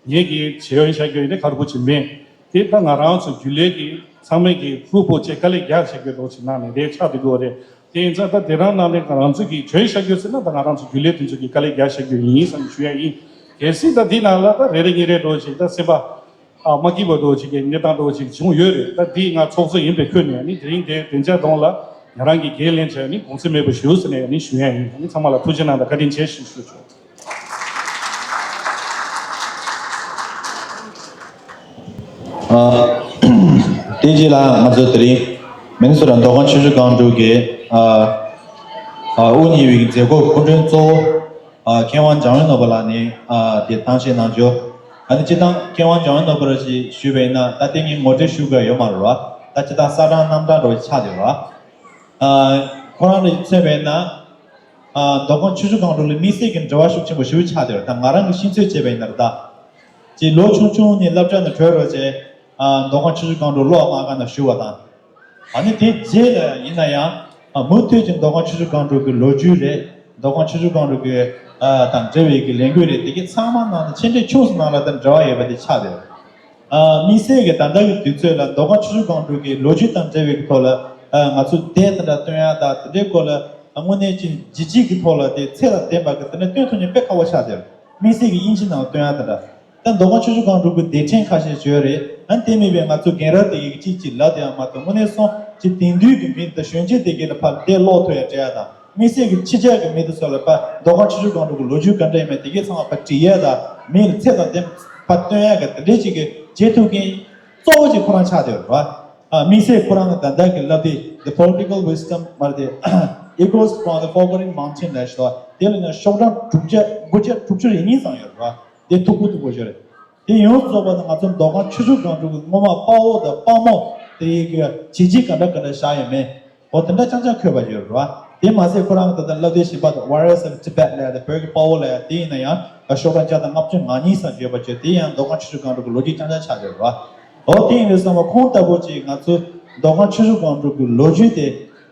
ངེད་ཀྱི་བྱེད་ཡོན་བྱ་རྒྱུ་ཡིན་ན་ག་རེ་པོ་ཅིག་མེད། དེ་ད་ང་རང་ཚོ་རྒྱུན་ལས་ཀྱི་ཚང་མས་ཀྱི་ཧྲུལ་པོ་བྱས་དཀའ་ལས་རྒྱག་བྱ་རྒྱུ་འདྲ་བོ་ཅིག་གནང་ནས་དེ་ཆགས་བསྡད་ཡོད་རེད། དེ་ཡིན་ཙང་ད་དེ་རང་ནང་ནས་ང་རང་ཚོ་གིས་གྱོན་བྱ་རྒྱུ་ཟེར་ན་ད་ང་རང་ཚོ་རྒྱུན་ལས་དེ་ཚོ་གིས་དཀའ་ལས་རྒྱག་བྱ་རྒྱུ་ཡིན་བསམ་ནས་ཞུ་ཡ་ཡིན། གལ་སྲིད་ད་འདི་ནང་ལ་ད་རེ་རེ་གཉིས་རེ་འདྲ་བོ་ཅིག་ད་སེམས་པ། ཨ་མ་སྐྱིད་པ་འདྲ་བོ་ཅིག་གི་གནས་སྟངས་འདྲ་བོ་ཅིག་བྱུང་ཡོད་རེད། ད་འདི་ང་ཚོགས་གཙོ་ཡིན་པའི་ཁུལ་ནས་ནི་དེ་རིང་དེ་བདེ་འཇགས་གདོང་ལ་ང་རང་གི་འགན་ལེན་བྱས་ནི་དགོངས་འཚེར་མེད་པ་ཞུ་ཟེར་ནས་ནི་ཞུ་ཡ་ཡིན། ནི་ཚང་མ་ལ་ཐུགས་རྗེ་གནང་དང་བཀའ་དྲིན་ཆེ་ཞེས་ཞུ་ཆོག་ཨ་དེ་རྗེས་ལ་ང་ཚོ་དེ་རིང་མི་ནི་སོ་ཊ་མདོ་ཁམས་ཆུ་བཞི་སྒང་དྲུག་གི་ཨ་ཨ་དབུ་བརྙེས་པའི་མཛད་སྒོ་སྐུ་མགྲོན་གཙོ་བོ། ཨ་མཁས་དབང་འཇམ་དབྱངས་ནོར་བུ་ལགས་ནས་ཨ་དེ་གཏམ་བཤད་གནང་རྒྱུ། ཨ་ནི་སྤྱིར་བཏང་མཁས་དབང་འཇམ་དབྱངས་ནོར་བུ་ལགས་ཞེས་ཞུས་པ་ཡིན་ན་ད་ལྟ་ངས་ངོ་སྤྲོད་ཞུ་དགོས་ཡོད་མ་རེད་བ། ད་སྤྱིར་བཏང་གསར་ཁང་རྣམ་གྲངས་འདྲ་བོ་ཆགས་བསྡད་ཡོད་རེད་བ། ཨ་ཁོ་རང་ལ་མཚོན་པ་ཡིན་ན་ཨ་མདོ་ཁམས་ཆུ་བཞི་སྒང་དྲུག་ལ་དམིགས་བསལ་གྱི་འབྲེལ་བ་ཤུགས་ཆེན་པོ་ཞེ་པོ་ཆགས་བསྡད་ཡོད་རེད། ད་ང་རང་གི་ཤེས་ཚོད་བྱས་པ་ཡིན་ན་རེད་ད། ཅིག་ལོ་ཆུང་ཆུང་ནས་སློབ་གྲྭ་ནས་གྲོལ་རོགས་བྱས། ཨ་མདོ་ཁམས་ཆུ་བཞི་སྒང་དྲུག་སློབ་མ་ཁང་ནང་ཞུགས་པ་དང་། ཨ་ནི་དེ་རྗེས་ལ་ཡིན་ན་ཡང་ཨ་མུ་མཐུད་ཀྱི་མདོ་ཁམས་ཆུ་བཞི་སྒང་དྲུག་གི་ལོ་རྒྱུས་རེད། མདོ་ཁམས་ཆུ་བཞི་སྒང་དྲུག་གི་ཨ་དང་འབྲེལ་བའི་གི་ལས་འགུལ་རེད། དེ་གི་ཚང་མ་ནང་ནས་ཆེ་འབྲིང་ཆུང་གསུམ་ནང་ལ་དང་འབྲེལ་བ་ཡོད་པ་དེ་ཆགས་བསྡད་ཡོད། ཨ་དམིགས་བསལ་གྱི་ད་ལྟ་གི་དུས་ཚོད་ལ་མདོ་ཁམས་ཆུ་བཞི་སྒང་དྲུག་གི་ལོ་རྒྱུས་དང་འབྲེལ་བའི་གི་ཐོག་ལ་ཨ་ང་ཚོ་དེབ་དེ་འདྲ་སྟོན་ཡ་དང་དེ་འདྲའི་སྐོར་ལ་ཨ་དངོས་གནས་ཅིག་ལྗིད་ཆེ་གི་ཐོག་ལ་དེ་ཚད་དང་ལྡན་པ་གི་དེ་འདྲ་སྟོན་ཐུབ་མཁན་དཔེ་ཁག་པོ་ཆགས་བསྡད་ཡོད། དམིགས་བསལ་གྱི་དབྱིན་ཇི་ནང་སྟོན་ཡ་དེ་འདྲ། ད་མདོ་ཁམས་ཆུ་བཞི་སྒང་དྲུག་གི་སྡེ་ཕྲན་ཁ་ཤས་ཅིག་ཡོད་རེད། ཨ་ནི་དེ་མིན་པའི་ང་ཚོ་རྒན་རབས་དེ་གའི་གཅིག་གཅིག་ལབ་དེ་ཡང་མ་གཏོགས་དངོས་གནས་སོང་ཅིག་དེང་དུས་ཀྱི་མི་དང་གཞོན་སྐྱེས་དེ་གའི་ལ་ཕར་བལྟས་ཀློག་ཐུབ་ཡ་སྤྲད་ཡ་དང་དམིགས་བསལ་གྱི་ཕྱི་རྒྱལ་གྱི་མི་དེ་ཚོ་ལ་ཕར་མདོ་ཁམས་ཆུ་བཞི་སྒང་དྲུག་གི་ལོ་རྒྱུས་ག་འདྲ་ཡིན་མིན་དེ་གའི་ཚང་མ་ཕར་དྲི་ཡ་དང་མི་ལ་ཚད་དང་ལྡན་ཕར་སྟོན་ཡ་གི་དེ་འདྲའི་ཅིག་གི་བྱེད་ཐུབ་མཁན་གཙོ་བོ་ཅིག་ཁོ་རང་ཆགས་བསྡད་ཡོད་རེད་བ། ཨ་དམིགས་བསལ་ཁོ་རང་གི་ད་ལྟ་གི་ལབ་དེ་The Political Wisdom མ་རེད་དེ། Echoes from the Forgotten Mountain ལབ་ཞིག་འདུག་དེ་ལ་ཡང་ཤོག་གྲངས་དྲུག་བརྒྱ་དགུ་བརྒྱ་དྲུག་ཅུ་རེ་གཉིས་ཙམ་ཡོད་རེད་བ། དེ་མཐུག་པོ་མཐུག་པོ་ཞིག་རེད། དེ་ཡོངས་སུ་རྫོགས་པ་ནི་ང་ཚོ་མདོ་ཁམས་ཆུ་བཞི་སྒང་དྲུག་གི་སྔོན་མ་དཔའ་བོ་དང་དཔའ་མོ་དེ་ཡི་གི་བྱས་རྗེས་ག་འདྲ་ག་འདྲ་བཞག་ཡོད་མེད། འོ་དེ་འདྲ་རྐྱང་རྐྱང་འཁོད་པ་ཡོད་རེད་བ། དེ་མ་ཟད་ཁོ་རང་གི་ད་ལྟ་ལབ་དེ་བཞིན་པ་དང་Warriors of Tibet ལབ་ཡ་དེ་བོད་ཀྱི་དཔའ་བོ་ལབ་ཡ་དེ་ཡིན་ན་ཡང་ཤོག་གྲངས་བརྒྱ་དང་ལྔ་བཅུ་ང་གཉིས་ཙམ་ཡོད་པ་བྱས། དེ་ཡང་མདོ་ཁམས་ཆུ་བཞི་སྒང་དྲུག་གི་ལོ་རྒྱུས་རྐྱང་རྐྱང་ཆགས་ཡོད་རེད་བ། འོ་དེ་ཡིན་དུས་ཙམ་པ་ཁོང་ལྟ་བུ་ཅིག་ང་ཚོ་མདོ་ཁམས་ཆུ་བཞི་སྒང་དྲུག་གི་ལོ་རྒྱུས་དེ་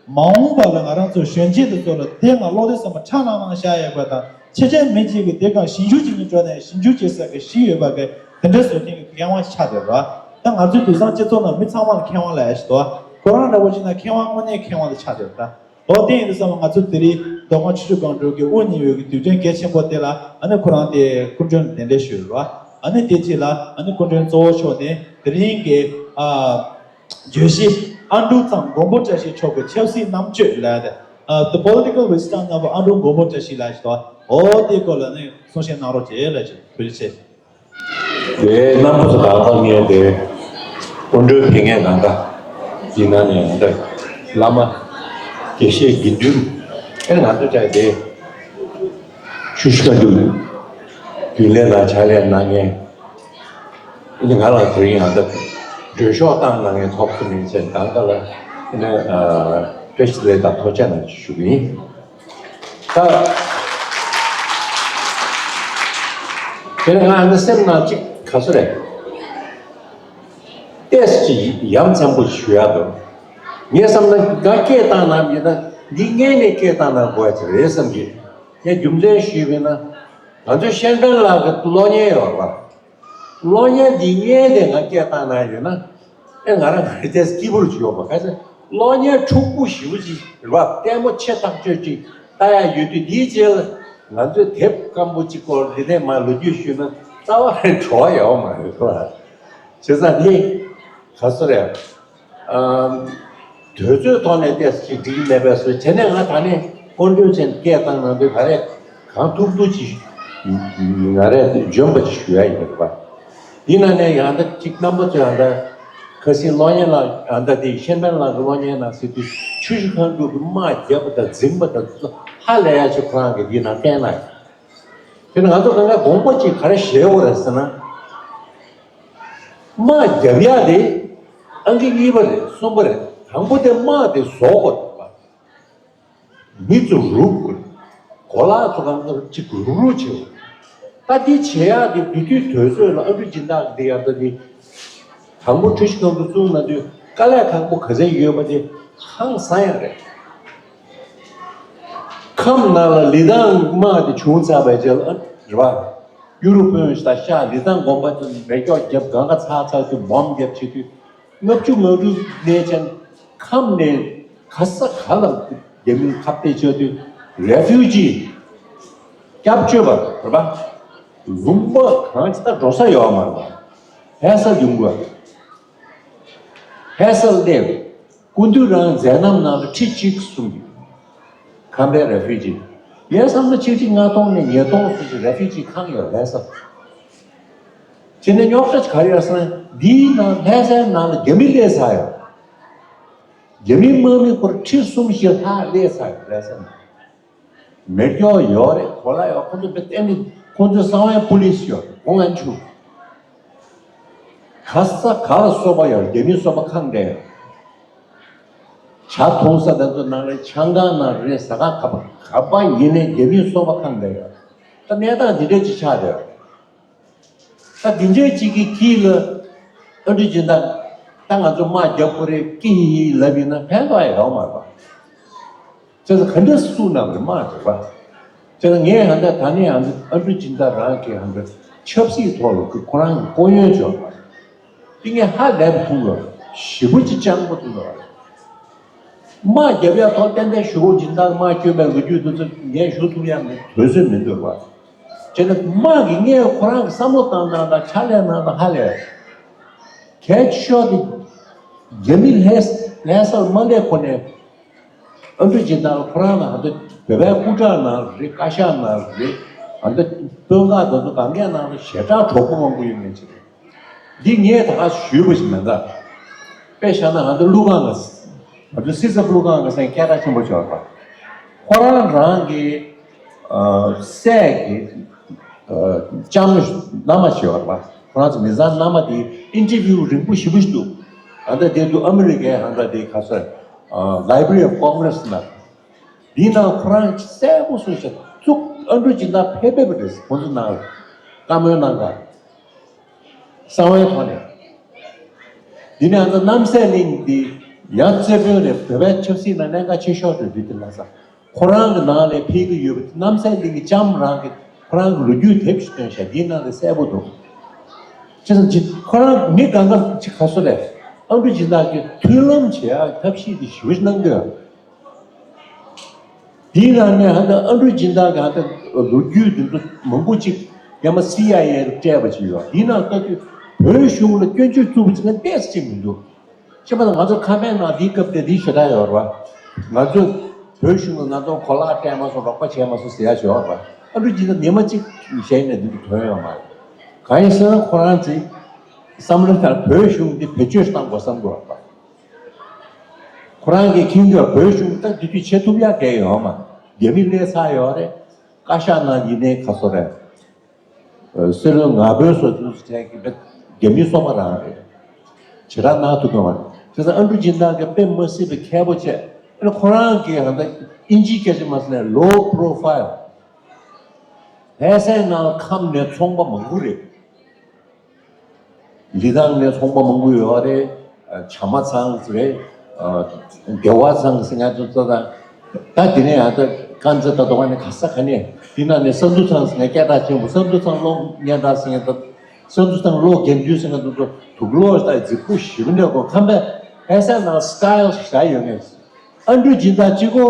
མ་འོངས་པ་ལ་ང་རང་ཚོ་གཞོན་སྐྱེས་དེ་ཚོ་ལ་དེ་ང་ཀློག་དུས་ཙམ་པ་ཁྲ་ནང་ནང་བཞག་ཡོད་པ་དང་ཕྱི་རྒྱལ་མི་གཅིག་གིས་དེ་གང་ཞིབ་འཇུག་བྱེད་མཁན་འགྲོ་ནས་ཞིབ་འཇུག་བྱེད་ས་གི་གཞི་ཡོད་པ་གི་དེ་འདྲ་བཟོ་མཁན་གི་མཁས་དབང་ཆགས་བསྡད་རེད། ད་ང་ཚོའི་དུས་སང་སྤྱི་ཚོགས་ནང་མི་ཚང་མ་ལ་མཁས་དབང་ལབ་ཡ་ཞིག་འདུག་ཁོ་རང་འདྲ་བོ་ཅིག་ན་མཁས་དབང་དངོས་གནས་མཁས་དབང་དེ་ཆགས་བསྡད་ཡོད་ད། འོ་དེ་ཡིན་དུས་ཙམ་ལ་ང་ཚོ་དེ་རིང་མདོ་ཁམས་ཆུ་བཞི་སྒང་དྲུག་གི་དབུ་བརྙེས་ཡོད་ཀྱི་དུས་དྲན་གལ་ཆེན་པོ་དེ་ལ་ཨ་ནི་ཁོ་རང་དེ་སྐུ་མགྲོན་གདན་འདྲེན་ཞུས་ཡོད་རེད་བ། ཨ་ནི་དེ་རྗེས་ལ་ཨ་ནི་སྐུ་མགྲོན་གཙོ་བོ་མཆོག་ནས་དེ་རིང་གི་ཨ་བརྗོད་གཞི་ཨ་འབྲུག་ཚང་མགོན་པོ་བཀྲ་ཤིས་མཆོག་གི་ཆབ་སྲིད་རྣམ་དཔྱོད་ལབ་ཡ་དེ། ཨ། The Political Wisdom of ཨ་འབྲུག་མགོན་པོ་བཀྲ་ཤིས་ལགས་ཞེས་དང་། འོ་དེའི་སྐོར་ལ་ནི་གསུང་བཤད་གནང་རོགས་བྱེད་ལགས་ཀྱིས་ཐུགས་རྗེ་ཆེ། དེ་རྣམ་པ་ཚོ་ད་ལྟ་ངས་དེ་སྐུ་མགྲོན་ཕེབས་མཁན་གང་ག་ཡིན་ན་ནས་ང་ཚོ་བླ་མ་དགེ་བཤེས་དགེ་འདུན་ཨེ་ང་ཚོ་བཅས་དེ་ཆུ་ཤུ་ཁ་འདུག་རྒྱུན་ལས་དང་ཕྱག་ལས་གནང་མཁན། ཨ་ནི་ང་ལ་དེ་རིང་ཡང་ད་མགྲོན་ཤོག་བཏང་གནང་མཁན་ཐོག་སུ་མིན་ཚེ་གང་ག་ལ་ཨ་ནི་བཀྲ་ཤིས་བདེ་ལེགས་དང་ཐུགས་རྗེ་ཆེ་ཞུ་གི་ཡིན། ད་དེ་ནས་ང་ཨ་ནི་སེམས་ནང་གཅིག་ག་ཚོད་རེད། ཏེས་ཅིག་ཡ་མཚན་པོ་ཞུ་ཡ་འདུག་ངས་བསམ་ན་ང་སྐད་བཏང་ན་ཡིན་ན་འདི་སྔས་ནས་སྐད་བཏང་ན་དགོས་ཡ་ཅིག་རེད་བསམ་གི། ངས་རྒྱུ་མཚན་ཞུས་པ་ཡིན་ན་ང་ཚོའི་ཤེས་ལྡན་ལགས་ཀྱི་གློག་བརྙན་ཡོད་པ། གློག་བརྙན་འདི་སྔས་ནས་ང་སྐད་བཏང་ན་ཡིན་ན་ཨེ་ང་རང་ག་རེ་ཏེས་སྐྱིད་པོ་ཅིག་ཡོད་པ། ག་ཚོད་གློག་བརྙན་འཁྲུག་པོ་ཞེ་པོ་ཅིག་རེད་བ། ལྟད་མོ་ཆེ་ཐག་ཆོད་ཅིག་ལྟ་ཡ་ཡོད་དུས་འདིའི་རྗེས་ལ་ང་ཚོའི་དེབ་སྐམ་པོ་གཅིག་སྐོར་འདི་ནས་མར་ལོ་རྒྱུས་ཞུས་ན་རྩ་བ་རེ་བྲོ་བ་ཡོད་མ་རེད་བ། བྱས་ཙང་འདི་ག་ཚོད་རེད། ཨམ། དུས་ཚོད་ཐོག་ནས་ཏོག་ཙམ་ཅིག་འགྲིག་གི་མེད་པས་སོ། བྱས་ནས་ང་ད་ནས་སྐུ་མགྲོན་ཅན་སྐད་བཏང་གནང་དུས་ག་རེ་གང་ཐུབ་ཐུབ་ཅིག་ང་རས་འཇོན་པ་ཅིག་ཞུ་ཡ་ཡིན་པ། ཡིན་ན་ནས་ཡང་ད་ཅིག་རྣམ་པ་ཚོས་ཡང་ད་ཁ་སང་གློག་བརྙན་ལ་ཡང་ད་དེ་ཤེས་ལྡན་ལགས་ཀྱི་གློག་བརྙན་ནང་ཟེར་དུས་ཆུ་ཤུ་ཁ་འབྲུག་གི་དམག་རྒྱབ་པ་དང་འཛིང་པ་དང་ཧ་ལས་ཡ་ཅིག་ཁོ་རང་གིས་འདི་ནང་བསྟན་གནང་ཡོད། དེ་ནས་ང་ཚོ་གང་ག་དགོངས་པ་ཅིག་ག་རེ་བཞེས་དགོས་རེད་ཟེར་ན། དམག་རྒྱབ་ཡག་དེ་ཨང་ཀི་གཉིས་པ་རེད། གསུམ་པ་རེད། དང་པོ་དེ་དམག་དེ་བཟོ་དགོས་འདུག་པ། མི་ཚོ་རུབ་དགོས། གོ་ལག་ཚོ་གང་ག་གཅིག་རུབ་རུབ་བྱེད་དགོས། ད་དེ་བྱེད་ཡག་དེ་དེ་དུས་དུས་ཚོད་ལ་ཨ་འབྲུག་སྦྱིན་བདག་གི་དེ་ཡང་ད་དེ་དང་པོ་ཁྲུ་ཤི་ཁང་དུ་བཙུགས་ན་དུས་དཀའ་ལས་ཁག་པོ་ག་ཚད་ཡོད་པ་དེ་ཧང་སང་ཡག་རེད། ཁམས་ནང་ལ་ལི་ཐང་དམག་དེ་བྱུང་ཚར་བའི་རྗེས་ལ་རེད་བ། ཡུ་རོབ་དཔོན་ཞིག་དང་ཤག་ལི་ཐང་དགོན་པ་དེ་མེ་སྒྱོགས་བརྒྱབ་གང་ག་ཚར་ཚར་དུས་སྦོམ་བརྒྱབ་བྱེད་དུས་ལྔ་བཅུ་ང་དྲུག་ནས་ཅན་ཁམས་ནས་ག་ས་ག་ལ་རྒྱ་མིར་ཁ་གཏད་གཅོག་དུས་རེ་ཕིའུ་ཇི་སྐྱབས་བཅོལ་བ་རེད་པ། ལུང་པ་གང་ཅི་ད་འགྲོ་ས་ཡོད་མ་རེད་པ། ཧེ་སར་ཡོང་དགོས། ཧེ་སར་སླེབས། སྐུ་མདུན་རང་མཛད་རྣམ་ནང་ལ་ཁྲི་གཅིག་གསུངས་ཡོད། ཁམས་པའི་རེ་ཕིའུ་ཇི། ངས་བསམ་ན་ཆིག་ཁྲི་ལྔ་སྟོང་ནས་ཉིས་སྟོང་ཙམ་ཞིག་རེ་ཕིའུ་ཇི་ཁང་ཡོད་རེད་ཟེར། དེ་ནས་རྙོག་དྲ་ག་རེ་ཡོད་ཟེར་ན་འདིའི་ནང་ལྷ་སའི་ནང་ལ་རྒྱ་མི་སླེབས་ཚར་ཡོད། རྒྱ་མི་དམག་མི་སྐོར་ཁྲི་གསུམ་བཞི་ལྷག་སླེབས་ཚར་ཡོད་རེད་ཟེར་ན། མེ་སྒྱོགས་ཡོད་རེད། གོ་ལ་ཡོད། ཁོ་ཚོ་བེད་ཏན་ནི་ཁོ་ཚོའི་གསང་བའི་པུ་ལིས་ཡོད། ཁོང་ཨན་ཆུ། ག་ས་ག་ལ་སོ་པ་ཡོད། རྒྱ་མིའི་སོ་པ་ཁང་བསྡད་ཡོད། ཇ་འཐུང་ས་དེ་ཚོ་ནང་རེད། ཆང་ཁང་ནང་རེད། ཟ་ཁང་ག་པ་ག་པ་ཡིན་ནའི་རྒྱ་མིའི་སོ་པ་ཁང་བསྡད་ཡོད། ད་གནས་སྟངས་འདི་འདྲ་ཅིག་ཆགས་བསྡད་ཡོད། ད་འདི་འདྲའི་གཅིག་གི་དཀྱིལ་ལ་ཨ་འབྲུག་སྦྱིན་བདག་ད་ང་ཚོ་དམག་རྒྱག་དགོས་རེད་ཀི་ཧི་ཧི་ལབ་ཡིན་ན་ཕན་ཐོགས་ཡོད་མ་རེད་པ། བྱས་ཙང་ག་འདྲ་སུ་གནང་རེད་དམག་རེད་པ། བྱས་ཙང་ངས་ཧ་ད་ད་ནི་ཨ་འབྲུག་སྦྱིན་བདག་རང་གི་ཧ་ད་ཆབ་སྲིད་ཐོག་ལ་ཁོ་རང་གི་སྐུ་ཡོན་བྱོན་པ། འདི་ངས་ཧ་ལས་པ་མཐོང་གི་ཞེ་པོ་ཅིག་སྤྱང་པོ་མཐོང་གི་རེད། དམག་རྒྱབ་ཡ་ཐོག་ཏན་ཏན་ཞུ་སྒོ་སྦྱིན་བདག་དམག་སྐྱོན་པའི་ལོ་རྒྱུས་དེ་ཚོ་ངས་ཞུ་ཐུབ་ཡ་མེད། དུས་ཚོད་མི་འདུག་བ། བྱས་ན་དམག་གི་སྔས་ཁོ་རང་གི་བསམ་བློ་བཏང་སྟངས་དང་ཕྱག་ལས་གནང་སྟངས་ཧ་ལས། གལ་ཆེ་ཤོས་དེ་རྒྱ་མི་ལྷ་ལྷ་སར་མ་སླེབས་གོང་ནས་ཨ་འབྲུག་སྦྱིན་བདག་ཁོ་རང་ལ་ཧ་ད་བོད་པའི་སྐུ་དྲག་ནང་རེད། བཀའ་ཤག་ནང་རེད། ཧ་ད་དཔོན་ཁག་དེ་ཚོ་གང་གའི་ནང་ལ་ཞེ་དྲག་གྲོགས་པོ་མང་པོ་ཡོད་མཁན་ཅིག་རེད། འདི་ངས་ད་ག་ཞུས་པ་ཞིག་མིན་ད། དཔེ་བཞག་ན་ང་ཚོ་ཀླུ་ཁང་གི། ང་ཚོ་སྲིད་ཚབ་ཀླུ་ཁང་གི་སེང་སྐད་གྲགས་ཆེན་པོ་ཅིག་ཡོད་རེད་པ། ཁོ་རང་རང་གི་ཨ་སྲས་ཀྱི་ཨ་ལྕམ་མོ་མནའ་མ་ཞིག་ཡོད་རེད་པ། ཁོ་རང་ཚོ་མི་ཚང་མནའ་མ་དེ་ཨིན་ཊར་བིའུ་རིང་པོ་ཞེ་པོ་ཞིག་འདུག་ཨ་ད་དེ་དུས་ཨ་མི་རི་ཀའི་ཧ་ད་དེ་ག་ས་ཨ་Library of Congress ནང་། འདི་ནང་ཁོ་རང་གསལ་པོ་གསུངས་ཤག་ཙུག་ཨ་འབྲུག་སྦྱིན་བདག་ཕེབས་པ་རེད། ཁོ་ཚོ་ནང་བཀའ་མོལ་གནང་ག་གསང་བའི་ཐོག་ནས། འདི་ནས་ཨ་ནི་རྣམ་སྲས་གླིང་འདི་ཡང་རྩེ་དཔོན་རེད། བོད་པའི་ཆབ་སྲིད་ནང་གནད་འགག་ཆེ་ཤོས་རེད། འདི་དེ་ལ་ས་ཁོ་རང་གི་ནང་ལ་ཕེབས་ཀྱི་ཡོད་པ། རྣམ་སྲས་གླིང་གི་ལྕམ་རང་གི་ཁོ་རང་གི་ལོ་རྒྱུས་དེབ་ཞིག་བཏོན་ཤག་འདིའི་ནང་ལ་གསལ་པོ་འདུག་བྱས་ཙང་ཅིག་ཁོ་རང་མི་གང་ག་ཅིག་ག་སོ་རེད། ཨ་འབྲུག་སྦྱིན་བདག་གིས་མཐུན་ལམ་བྱེད་ཡག་ཐབས་ཤེས་དེ་ཞེ་པོ་ཅིག་གནང་གི་ཡོད། དེའི་ནང་ནས་ཧ་ད་ཨ་འབྲུག་སྦྱིན་བདག་གི་ཧ་ད་ལོ་རྒྱུས་དེ་ཚོ་མང་པོ་ཅིག་སྔོན་མ་སི་ཨའི་ཨེ་ལ་སྤྲད་པ་ཅིག་ཡོད། དེའི་ནང་ལྟ་དུས་བོད་གཞུང་ལ་སྐྱོན་བརྗོད་བཙུགས་པ་ཅིག་ང་ཏོག་ཙམ་ཅིག་མི་འདུག། ཅེས་པ་ལ་ང་ཚོ་ཁ་པའི་ནང་འདིའི་སྐབས་དེ་འདིའི་ཞོ་ད་ཡོད་རེད་བ། ང་ཚོ་བོད་གཞུང་གིས་ང་ཚོ་གོ་ལག་སྤྲད་མ་སོང་རོགས་པ་བྱས་མ་སོང་ཟེར་ཡ་ཞིག་ཡོད་རེད་བ། ཨ་འབྲུག་སྦྱིན་བདག་ཉི་མ་གཅིག་གཞན་ནས་འདི་འདྲ་ཐོན་ཡོད་མ་རེད། གང་ཡིན་ཟེར་ན་ཁོ་རང་ཚོའི་བསམ་བློ་ལྟར་བོད་གཞུང་འདི་བེད་སྤྱོད་བཏང་དགོས་བསམ་དགོས་རེད་བ། ཁོ་རང་གིས་མཁྱེན་གྱི་བོད་གཞུང་ད་འདི་དུས་བྱེད་ཐུབ་ཡ་གང་ཡང་ཡོད་མ་རེད། རྒྱ་མི་སླེབས་ཚར་ཡོད་རེད། བཀའ་ཤག་ནང་ཡིན་ནའི་ག་སོ་རེད། སྲིད་བློན་ང་ཕོད་སོགས་ཚོ་ཚན་གྱི་རྒྱ་མིའི་སོ་པ་རང་རེད། བྱེ་བྲག་གནང་ཐུབ་ཀྱི་མ་རེད། བྱས་ཙང་ཨ་འབྲུག་སྦྱིན་བདག་གིས་དཔེ་མ་སྲིད་པའི་མཁས་པོ་བྱས། ཨ་ནི་ཁོ་རང་གིས་ཧ་ད་ཨིན་ཇིའི་སྐད་ཆ་མ་ཟེར་ནས་low profile། ལྷ་སའི་ནང་ཁམས་ནས་ཚོང་པ་མང་པོ་རེད། ལི་ཐང་ནས་ཚོང་པ་མང་པོ་ཡོད་རེད། བྱ་མ་ཚང་རེད། བདེ་བ་ཚང་ཟེར་ང་ཚོ་ད་ད་དེ་ནས་ཡང་ད་དཀར་མཛེས་ད་དོ་ག་ནས་ག་ས་ག་ནས་དེ་ནང་ནས་ས་འདུ་ཚང་ཟེར་ང་སྐད་གྲགས་ཆེན་པོ། ས་འདུ་ཚང་གློག་བརྙན་འཕྲིན་ཟེར་ང་ད་ས་འདུ་ཚང་གློག་རྒྱན་དུས་ཟེར་ང་ཚོ་དུག་ལོག་ད་རྫིག་པོ་ཞེ་པོ་འདྲ་གོ་ཁམས་པའི་ལྷ་སའི་ནང་style་ཞིག་བཞག་ཡོད་ངེས། ཨ་འབྲུག་སྦྱིན་བདག་གཅིག་གོ།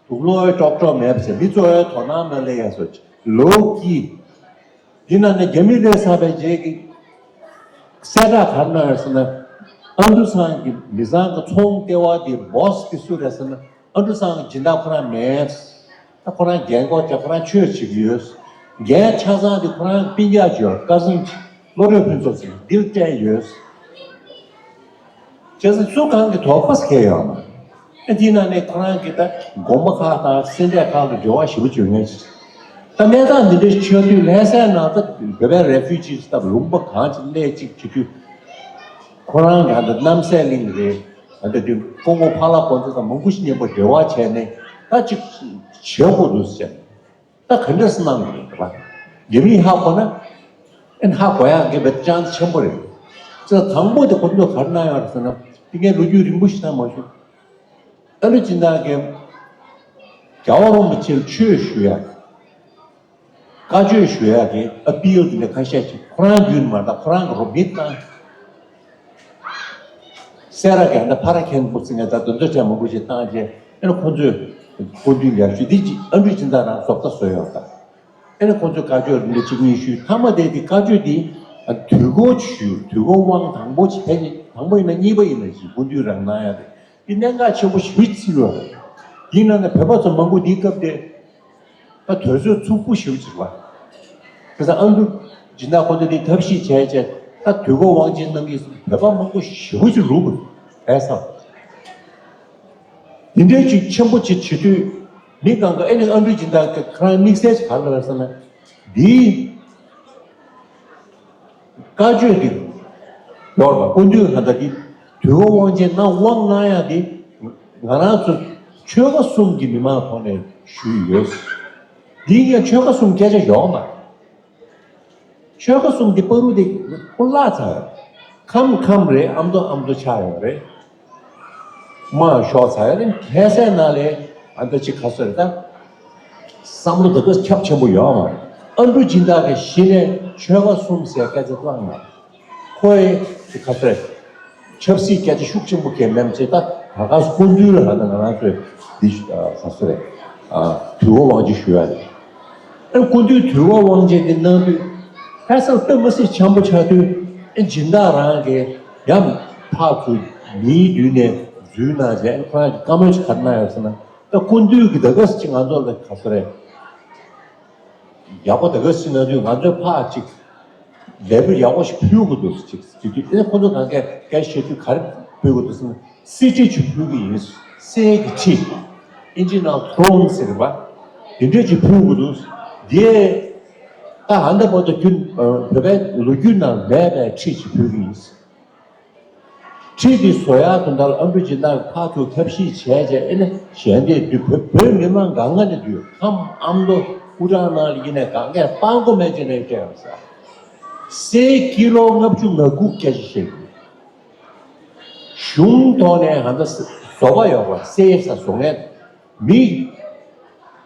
དུག་ལོག་ཀྲོག་ཀྲོག་མེད་པ་བྱས། མི་ཚོ་དོ་སྣང་མ་སླེབས་ཡ་སོགས་ཀྱི་ལོ་ཀི། འདི་ནང་ནས་རྒྱ་མི་སླེབས་ཚར་བའི་རྗེས་ཀྱི་གསལ་བསྒྲགས་ག་རེ་གནང་ཡོད་ཟེར་ན། ཨ་འབྲུག་ཚང་གི་མི་ཚང་གི་ཚོང་ལྟེ་བ་དེ་boss་དེ་སུ་རེད་ཟེར་ན། ཨ་འབྲུག་ཚང་གི་སྦྱིན་བདག་ཁོ་རང་མེད། ད་ཁོ་རང་རྒན་གོག་ཅིག་ཁོ་རང་ཆོས་བྱེད་ཀྱི་ཡོད། རྒན་ཆ་ཚང་དེ་ཁོ་རང་སྤུན་ཀྱག་ཅིག་ཡོད། ཀ་ཟིན་ཅིག་བློ་གྲོས་ཕུན་ཚོགས་ཟེར་འདིར་སྤྲད་ཡོད། བྱས་ཙང་སུ་གང་གི་དོགས་པ་ཟེར་མཁན་ཡོད་མ་རེད། ཨ་འདི་ནང་ནས་ཁོ་རང་གིས་ད་དགོན་པ་ཁག་དང་སེ་འབྲས་ཁག་ལ་འབྲེལ་བ་ཞེ་པོ་བྱུང་མཁན་ཞིག། ད་གནས་སྟངས་འདི་འདྲ་ཞིག་ཆགས་དུས་ལྷ་སའི་ནང་ད་བོད་པའི་refugees་ད་ལུང་པ་གང་ཅིག་གནས་གཅིག་བྱེད་དུས། ཁོ་རང་གི་ཨ་ད་རྣམ་སྲས་གླིང་རེད། ཨ་ད་དུས་ཀོང་པོ་ཕ་ལ་གོ་ཚོད་དང་མང་པོ་ཞིག་མཉམ་པོ་འབྲེལ་བ་བྱས་ནས་ད་ཅིག་བྱེད་དགོས་འདུག་ཟེར། ད་ག་འདྲ་སེ་གནང་དགོས་རེད་པ། རྒྱ་མིས་ཧ་གོ་ན། ཨན་ཧ་གོ་ཡག་གི་བེད་ཅང་ཆེན་པོ་རེད། ཙི་དང་པོ་དེ་ཁོ་ཚོས་ག་རེ་གནང་ཡོད་རེད་ཟེར་ན། དེ་ངས་ལོ་རྒྱུས་རིང་པོ་ཞིག་ད་མ་ཞུ། ཨ་ནི་སྦྱིན་བདག་གིས་རྒྱལ་བ་རིན་པོ་ཆེར་ཆོས་ཞུ་ཡག་བཀའ་ཆོས་ཞུ་ཡག་གི་ཨ་པིལ་དེ་འདྲ་ཁ་ཤས་ཤིག་ཁོ་རང་བརྒྱུད་མ་ད་ཁོ་རང་གི་རོ་མི་བཏང་། སེ་ར་གན་ད་ཕ་ར་མཁན་པོ་ཚིག་ངན་ད་དོན་དུ་བྱས་མང་པོ་ཞིག་བཏང་རྗེས་ཨེ་ན་ཁོ་ཚོས་སྐུ་མདུན་ལ་ཞུས་འདི་ཅི་ཨ་འབྲུག་སྦྱིན་བདག་རང་བཟོ་ལྟ་བཟོས་ཡོད་ད། ཨེ་ན་ཁོ་ཚོས་བཀའ་ཆོས་རིམ་པ་གཅིག་གཉིས་ཞུས། མཐའ་མ་དེ་དེ་བཀའ་ཆོས་དེ་དུས་འཁོར་ཞུས། དུས་འཁོར་དབང་དང་པོ་ཕལ་ཆེར་དང་པོ་ཡིན་ན་གཉིས་པ་ཡིན་ན་ཞིག་སྐུ་མདུན་རང་གནང་ཡ་རེད། འདི་གནད་འགག་ཆེན་པོ་ཞིག་བརྩིས་ཡོད་རེད། ཡིན་ན་ནི་བོད་པ་ཚོ་མང་པོ་འདིའི་སྐབས་དེ། ད་དུས་ཚོད་འཚུབ་པོ་ཞེ་པོ་ཅིག་རེད་བ། དེ་ཚོ་ཨ་འབྲུག་སྦྱིན་བདག་ཁོ་ཚོ་དེ་ཐབས་ཤེས་བྱས་བྱས་ད་དུས་འཁོར་དབང་ཆེན་གནང་གི་བོད་པ་མང་པོ་ཞེ་པོ་ཅིག་ལུག་གི་རེད་བསམ། དེ་འདྲའི་ཅིག་ཆེན་པོ་ཅིག་བྱེད་དུས་མི་གང་ག་ཨེ་ནི་ཨ་འབྲུག་སྦྱིན་བདག་གི་ཁོ་རང་དམིགས་བསལ་ཅིག་ག་རེ་ལབ་ཟེར་ན། འདིའི་བཀའ་ཆོས་འདི་ཡོད་རེད་བ། སྐུ་མདུན་ལ་ད་འདི་དུས་འཁོར་དབང་ཆེན་གནང་དབང་གནང་ཡག་འདི་ང་རང་ཚོ་ཆོལ་ཁ་གསུམ་གྱི་མི་མང་ཐོག་ནས་ཞུས་ཡོད། འདི་ཡང་ཆོལ་ཁ་གསུམ་སྐད་ཆ་ཡོད་མ་རེད། ཆོལ་ཁ་གསུམ་གྱི་བར་དུ་དེ་ཁོ་བརླག་ཚར་ཡོད། ཁམས་ཁམས་རེད། ཨ་མདོ་ཨ་མདོ་ཆགས་ཡོད་རེད། མ་ཤོར་ཚར་ཡོད་རེད། ལྷ་སའི་ནང་ལ་ཨ་མདོ་གཅིག་ག་ཚོད་རེད་ད། བསམ་བློ་དེ་ག་ཁྱབ་ཆེན་པོ་ཡོད་མ་རེད། ཨ་འབྲུག་སྦྱིན་བདག་གིས་གཞི་ནས་ཆོལ་ཁ་གསུམ་ཟེར་སྐད་ཆ་བཏང་མ་རེད། ཁོ་ཡི་དེ་ག་ཚོད་རེད། ཆབ་སྲིད་སྐད་ཆ་ཤུགས་ཆེན་པོ་གང་མེད་ཅེས་ད་ད་ག་སྐུ་མདུན་ལ་ད་ང་རང་ཚོས་འདི་ཨ་ག་ཚོད་རེད། ཨ་དུས་འཁོར་དབང་ཆེན་ཞུ་ཡ་རེད། ཨ་སྐུ་མདུན་དུས་འཁོར་དབང་ཆེན་འདི་གནང་དུས་ལྷ་སར་དཔེ་མ་སྲིད་འཆམ་པོ་ཆགས་དུས་ཨ་སྦྱིན་བདག་རང་གིས་ཡང་ཕར་ཚུར་མིའི་མདུན་ནས་འཛུལ་གནང་བྱས་ཨ་ཁོ་རང་གི་བཀའ་མོལ་ཅིག་ག་རེ་གནང་ཡོད་ཟེར་ན། ད་སྐུ་མདུན་གྱིས་ད་ག་ཅིག་ང་ཚོ་ལ་ག་ཚོད་རེད། ཡག་པོ་ད་ག་ཅིག་གནང་དུས་ང་ཚོས་ཕར་ཅིག་ལས་འགུལ་ཡག་པོ་ཞིག་ཕུལ་དགོས་འདུག་ཅིག་ཅིག་དུས་ཨེ་ཁོ་ཚོ་གང་གས་སྐད་བཤད་དུས་ག་རེ་ཕུལ་དགོས་འདུག་ཟེར་ན། གསེར་ཁྲི་ཅིག་ཕུལ་གྱི་ཡིན། གསེར་གྱི་ཁྲི། ཨིན་ཇི་ནང་throne་ཟེར་བ། དེ་འདྲས་ཅིག་ཕུལ་དགོས་འདུག། དེ་ད་ཧ་འདི་བར་དུ་རྒྱུན་བོད་པའི་ལོ་རྒྱུས་ནང་མེད་པའི་ཁྲི་ཅིག་ཕུལ་གྱི་ཡིན། ཁྲི་འདི་བཟོ་ཡག་དོན་དག་ལ་ཨ་འབྲུག་སྦྱིན་བདག་ཕར་ཚུར་ཐབས་ཤེས་བྱས་བྱས་ཨེ་ནི་གཞན་དེ་འདི་བོད་བོད་མི་མང་གང་ག་ནས་འདུས་ཁམས་ཨ་མདོ་སྐུ་དྲག་ནང་ལ་ཡིན་ནས་གང་གས་སྤང་མགོ་མེད་ཅེས་ནས་སྤྲད་ཡོད་ས། གསེར་ཀི་ལོ་ལྔ་བཅུ་ང་དགུ་སྐད་ཆ་བཤད་ཀྱི་གཞུང་ཐོག་ནས་ཧ་ད་བཟོ་པ་ཡོད་པ་གསེར་ས་བཟོ་མཁན་མི།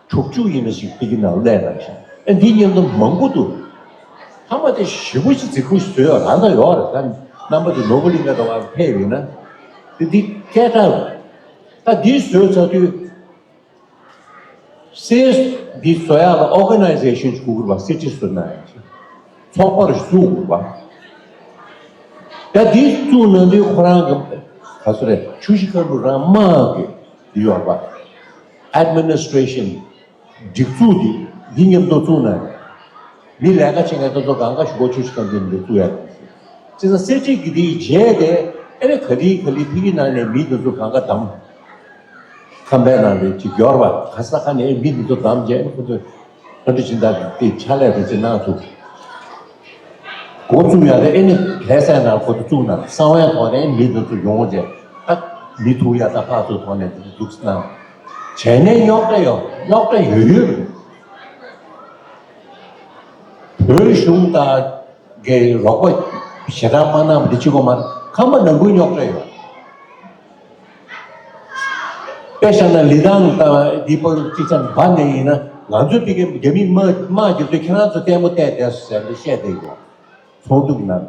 དྲུག་ཅུ་ཡིན་ན་ཞིག་དེ་གི་ནང་སླེབས་ན་ཞིག་ཨ་འདི་མཉམ་དུ་མང་པོ་འདུག། ཁ་མ་དེ་ཞེ་པོ་ཅིག་རྫིག་པོ་ཞིག་བཟོས་ཡོད་རང་ད་ཡོད་རེད། ད་རྣམ་པ་དེ་ནོར་བུ་གླིང་ག་དང་བ་ཕེབས་ཡིན་ན་དེ་འདི་སྐད་གྲགས་རེད། ད་འདི་བཟོས་ཚར་དུས། སེས་འདི་བཟོ་ཡག་ལ་ཨོ་ག་ནའི་ཟེ་ཤན་ཞིག་དགོས་ཀྱི་རེད་པ། སི་ཊི་བཟོ་ན་ཡང་ཚོགས་པ་རེ་བཙུགས་དགོས་པ། ད་འདི་བཙུགས་གནང་དུས་ཁོ་རང་གི་ག་ཚོད་རེད། ཆུ་བཞི་མཁའ་འགྲོ་རང་དམག་གི་འདི་ཡོད་པ། ཨེཌ་མི་ནི་སི་ཊི་རེ་ཤན་སྒྲིག་འཛུགས་འདི་འདི་མཉམ་དུ་བཙུགས་གནང་། མི་ལས་ཀ་བྱེད་མཁན་དེ་ཚོ་གང་ག་ཞུ་སྒོ་ཆུ་བཞི་མཁའ་འགྲོ་འདི་བཙུགས་ཡག་བྱས་ཙང་སེ་ཁྲི་གི་དེའི་རྗེས་དེ་ཨེ་རེ་ག་ལི་ག་ལི་ཕི་གི་ནང་ནས་མི་དེ་ཚོ་གང་ག་བདམས། ཁམས་པའི་ནང་ལ་ཅིག་འབྱོར་བ་ག་ས་ག་ནས་མི་དེ་ཚོ་བདམས་རྗེས་ཁོ་ཚོས་ཨ་འདྲ་ཅིག་འདྲ་དེ་ཕྱག་ལས་རེ་ཅིག་གནང་ཐུབ། འགོ་བཙུགས་ཡག་དེ་ཨེ་ནི་གལ་སྲིད་ནང་ཁོ་ཚོ་བཙུགས་ན་གསང་བའི་ཐོག་ནས་མི་དེ་ཚོ་ཡོང་རྗེས་ད་མི་ཐུག་ཡག་ད་ཕར་ཚུར་ཐོག་ནས་དེ་ཚོ་འཛུགས་གནང་། བྱས་ནས་རྙོག་དྲ་ཡོད། རྙོག་དྲ་ཡོད་ཡོད་རེད། བོད་གཞུང་དང་གི་རོགས་པ་ཞེ་དྲག་མ་གནང་བ་འདི་གཅིག་པོ་མ་རེད། ཁམས་པ་ནང་ཁུལ་རྙོག་དྲ་ཡོད། དཔེ་བཞག་ན་ལི་ཐང་དང་འདི་པར་གཅིག་ཙམ་འབར་ནས་ཡིན་ན་ང་ཚོའི་ཕ་གི་རྒྱ་མི་དམག་དམག་རྒྱབ་དུས་ཁྱེད་རང་ཚོ་ལྟད་མོ་བལྟས་བསྡད་སོང་ཟེར་ནས་བཤད་བསྡད་ཡོད། ཚོགས་འདུ་ནང་།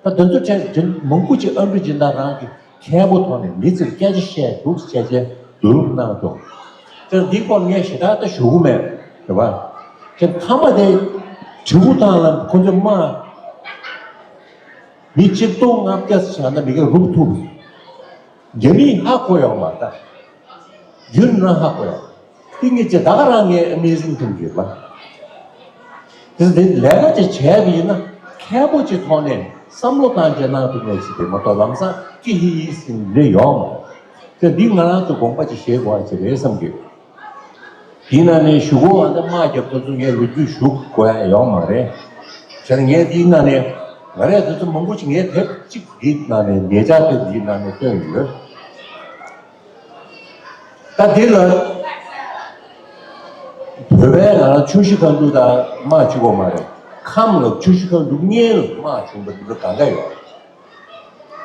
ད་དེ་ཚོ་གྲས་མང་པོ་ཅིག་ཨ་འབྲུ་སྦྱིན་བདག་རང་གི་མཁན་པོ་ཐོག་ནས་མི་ཚོར་སྐད་ཆ་བཤད་འདུག་བཤད་བྱས་བསྡུ་རུབ་གནང་སོང་། དེ་འདི་སྐོར་ངས་ཞེ་དྲག་ད་ཞུ་གི་མེད་རེད་པ། དེ་མཐའ་མ་དེ་དྲིལ་བུ་ཐང་ལ་ཁོ་ཚོས་དམག་མི་གཅིག་སྟོང་ལྔ་བརྒྱ་ཙམ་ན་མི་ག་རུབ་ཐུབ། རྒྱ་མིས་ཧ་གོ་ཡོང་མ་ད། རྒྱུན་རང་ཧ་གོ་ཡོང་། དེ་ངས་ཅི་ད་ག་རང་ངས་ཨེ་མེ་ཟིང་ཐུང་གི་ལ། དེ་དེ་ལས་ཀ་ཅིག་བྱས་པ་ཡིན་ན་མཁས་པོ་ཅིག་ཐོག་ནས་བསམ་བློ་བཏང་རྗེས་གནང་ཐུབ་ངེས་ཅིག་དེ་མ་གཏོགས་ལམ་སང་ཀི་ཧི་ཧི་ཟིན་རེ་ཡོང་མ། དེ་འདི་ང་རང་ཚོ་དགོངས་པ་ཅིག་བཞེས་དགོས་ཅིག་རེད་བསམ་གི། དེའི་ནང་ནས་ཞུ་གོ་བ་འདི་དམག་རྒྱབ་ཐོ་ཚོ་ངས་ལོ་རྒྱུས་ཞུ་དགོས་ཡ་ཡོང་མ་རེད། བྱས་ན་ངས་དེའི་ནང་ནས་ང་རས་དེ་ཚོ་མང་པོ་ཅིག་ངས་དེབ་གཅིག་འདིའི་ནང་ནས་ཉེ་ཆར་དེ་འདིའི་ནང་ནས་བཏོན་ཡོད། ད་འདི་ལ་བོད་པའི་ནང་ཆུ་བཞི་མཁའ་འགྲོ་དང་དམག་གཅིག་པོ་མ་རེད། ཁམས་ལ་ཆུ་བཞི་མཁའ་འགྲོ་གཉིས་ལ་དམག་བྱུང་བ་འདི་ཚོ་གང་ག་ཡོད།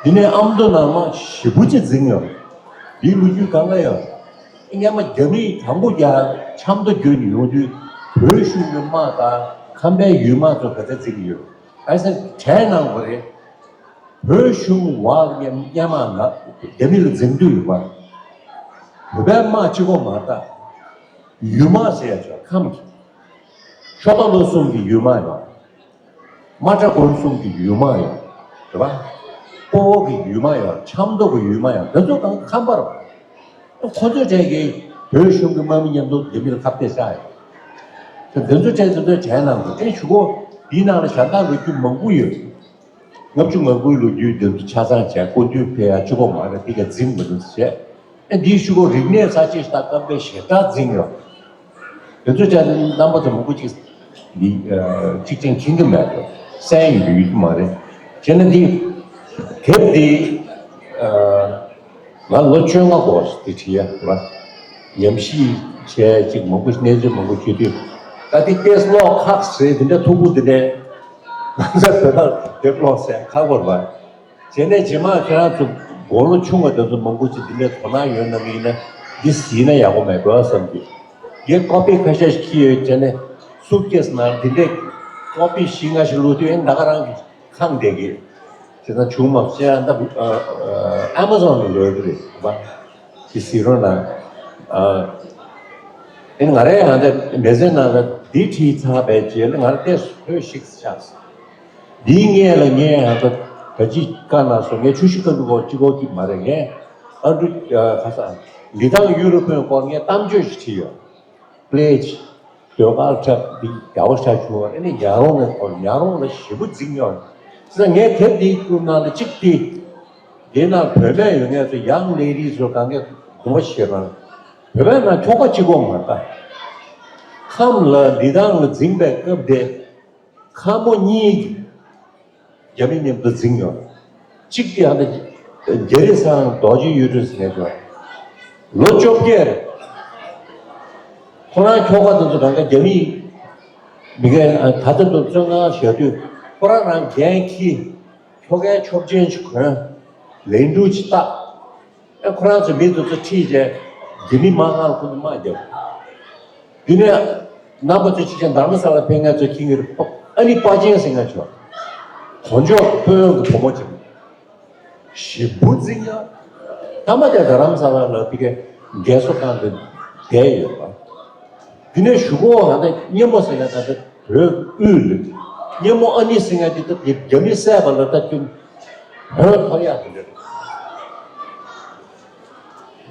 འདི་ནས་ཨ་མདོ་ནང་དམག་ཞེ་པོ་ཅིག་འཛིང་ཡོད། འདིའི་ལོ་རྒྱུས་གང་ག་ཡོད། སྔན་མ་རྒྱ་མིས་དང་པོ་རྒྱ་ཆབ་མདོ་བརྒྱུད་ནས་ཡོང་དུས་བོད་གཞུང་གི་དམག་དང་ཁམས་པའི་ཡུལ་དམག་ཚོ་ག་ཚད་འཛིང་གི་ཡོད། ག་ཚད་གྲས་གནང་བ་རེད། བོད་གཞུང་བར་གྱི་སྔན་མ་ང་རྒྱ་མི་ལ་འཛིང་དུས་ཡོད་པ། བོད་པའི་དམག་གཅིག་པོ་མ་རེད་ད། ཡུལ་དམག་ཟེར་ཡ་ཅིག་ཡོད། ཁམས་ཀྱི། ཤོ་ཏ་ལོ་གསུམ་གྱི་ཡུལ་དམག་ཡོད། མ་ཏྲ་དགོན་གསུམ་གྱི་ཡུལ་དམག་ཡོད། རེད་པ། སྤོ་བོ་གི་ཡུལ་དམག་ཡོད། ཆབ་མདོ་གི་ཡུལ་དམག་ཡོད། དེ་ཚོ་གང་ཁམས་པ་རེད། ཁོ་ཚོའི་གྲས་ཀྱིས་བོད་གཞུང་གི་དམག་མི་མཉམ་དུ་རྒྱ་མི་ལ་ཁ་གཏད་བཅག་ཡོད། དེ་ཚོའི་གྲས་དེ་ཚོའི་གྲས་ནང་དུ་ཨེ་ཞུ་གོ། འདིའི་ནང་ལ་གཞན་དག་ལོ་རྒྱུས་མང་པོ་ཡོད། ལྔ་བཅུ་ང་དགུའི་ལོ་རྒྱུས་འདི་ཚོ་ཆ་ཚང་བྱས་སྐུ་མདུན་ཕེབས་ཡ་གཅིག་པོ་མ་རེད། དེ་ག་འཛིང་མི་འདུག་བྱས། ཨེ་འདིའི་ཤུ་གོ་རིག་གནས་གསར་བརྗེ་ཞིག་དང་སྐབས་འདིར་ཞེ་དྲག་འཛིང་ཡོད། དེ་ཚོ་བྱས་ཏེ་རྣམ་པ་ཚོ་མང་པོ་ཅིག་འདི་གཅིག་ཅན་མཁྱེན་གྱི་མེད་དོ། གསན་ཡོང་གི་ཡོད་ཀྱི་མ་རེད། བྱས་ན་འདི་དེབ་འདི་ང་ལོ་བཅོ་ལྔ་འགོར་དེ་བྲིས་ཡ་ར། ཉམས་ཞིབ་བྱས་ཅིག་མང་པོ་གནས་ཚུལ་མང་པོ་བྱེད་དུས་ད་དེ་ཏེས་ཀློག་ཁག་ཟེར་དེ་འདྲ་ཐུག་པོ་དེ་འདྲས། ང་ཚོ་བོད་ནང་དེབ་ཀློག་ཟེར་ཁག་པོ་རེད་པ། བྱས་ནས་རྗེས་མ་ཁྱེད་རང་ཚོ་མགོ་ལོ་ཆུང་བ་དེ་ཚོ་མང་པོ་ཅིག་འདི་འདྲའི་དོ་སྣང་ཡོད་ན་མིན་ན་འདི་གཟིགས་ན་ཡག་པོ་མེད་འགྲོ་བསམ་གི། ངས་ཀོ་པི་ཁ་ཤས་ཤིག་ཁྱེར་ཡོད་བྱས་ནས་སུཊ་ཀེས་ནང་འདི་འདྲའི་ཀོ་པི་བཞི་ལྔ་ཞིག་བླུགས་དུས་ཨེ་ད་ག་རང་གི་ཁང་བསྡད་གི། བྱས་ཙང་བྱུང་མ་སོང་། ད་ཨ་མ་ཛོན་ལ་ལོས་གི་རེད་བ། ཅིག་གཟིགས་རོགས་གནང་། ཨ། ཨེ་ང་རའི་ཡང་དེ་མི་ཚེ་ནང་ལ་འདི་བྲིས་ཚར་བའི་རྗེས་ལ་ང་ར་ཏོག་ཙམ་ལྷོད་ཤིག་ཆགས། འདིའི་སྔོན་ལ་ངས་ཡང་དེ་ད་ཅི་བཀའ་གནང་སོང་། ངས་ཆུ་བཞི་མཁའ་འགྲོ་སྐོར་གཅིག་པོ་གཅིག་མ་རེད། ངས་ཨ་འབྲུ་ཁ་སང་ལི་ཐང་ཡུ་རོ་པན་སྐོར་ངས་གཏམ་བརྗོད་ཞིག་བྲིས་ཡོད། པི་ལེ་ཇི། ཟློས་གར་འཁྲབ་འདི་ཡག་པོ་ཆགས་བྱུང་བ་ཨ་ནི་ཉག་རོང་ནས་འཁོར་ཉག་རོང་ལ་ཞེ་པོ་འཛིང་ཡོད། ཙང་ངས་དེབ་འདིའི་ཁུག་ནང་ལ་གཅིག་འདི། འདི་ནང་བུད་མེད་ཡོད་མཁན་ཚོ་ཡང་ལེ་ཌི་ཚོ་གང་ག་དགོངས་པ་བཞེས་རང་། བུད་མེད་ནང་ཁྱོ་ག་གཅིག་པོ་མ་རེད་ད། ཁམས་ལ་ལི་ཐང་ལ་འཛིང་པའི་སྐབས་དེ། ཁམས་པ་གཉིས་ཀྱིས་རྒྱ་མི་མཉམ་དུ་འཛིང་ཡོད། གཅིག་གིས་ཨ་ནི་རྒྱ་རི་སང་རྡོ་རྗེ་གཡུ་སྒྲོན་ཟེར་མཁན་ཚོ། ལོ་བཅོ་བརྒྱད་རེད། ཁོ་རང་ཁྱོ་ག་དེ་ཚོ་གང་ག་རྒྱ་མི་མི་གའི་ད་ལྟ་དུ་བཙོན་ཁང་བཞག་དུས་ཁོ་རང་རང་འགན་འཁྱེར། ཁྱོ་གའི་ཆོག་མཆན་ཅིག་གོན། ལན་ཀྲུའུ་ཅིག་བཏགས། ཨེ་ཁོ་རང་ཚོ་མི་དེ་ཚོ་ཁྲིད་བྱས་རྒྱ་མི་དམག་སྒར་ལ་ཁོ་ཚོ་དམག་བརྒྱབ། དེ་ནས་རྣམ་པ་ཚོ་ཕྱི་རྒྱལ་དྷར་མ་ས་ལ་ཕེབས་མཁན་ཚོ་ཁྱི་ངེར་ཕོག་ ཨ་ནི་དཔའ་ཆེན་ཟེར་མཁན་ཆོག་གོ་འཇོག་དཔོན་གྱི་བུ་མོ་ཅིག་ཞེ་པོ་འཛིང་ཡ། ཐ་མ་དེ་རྡ་རམ་ས་ལ་ལ་དེ་གའི་རྒས་གསོ་ཁང་དུ་བསྡད་ཡོད་པ། དེ་ནས་གཞུག་གུ་ཧ་ད་སྙེ་མོ་ཟེར་ཡ་ད་ད་བོད་དབུས་ལ་སྙེ་མོ་ཨ་ནི་ཟེར་ཡ་དེ་ད་རྒྱ་མི་བསད་པ་ལ་ད་ཀྱུ་བོད་ཐོར་ཡ་དེ་འདྲ་རེད།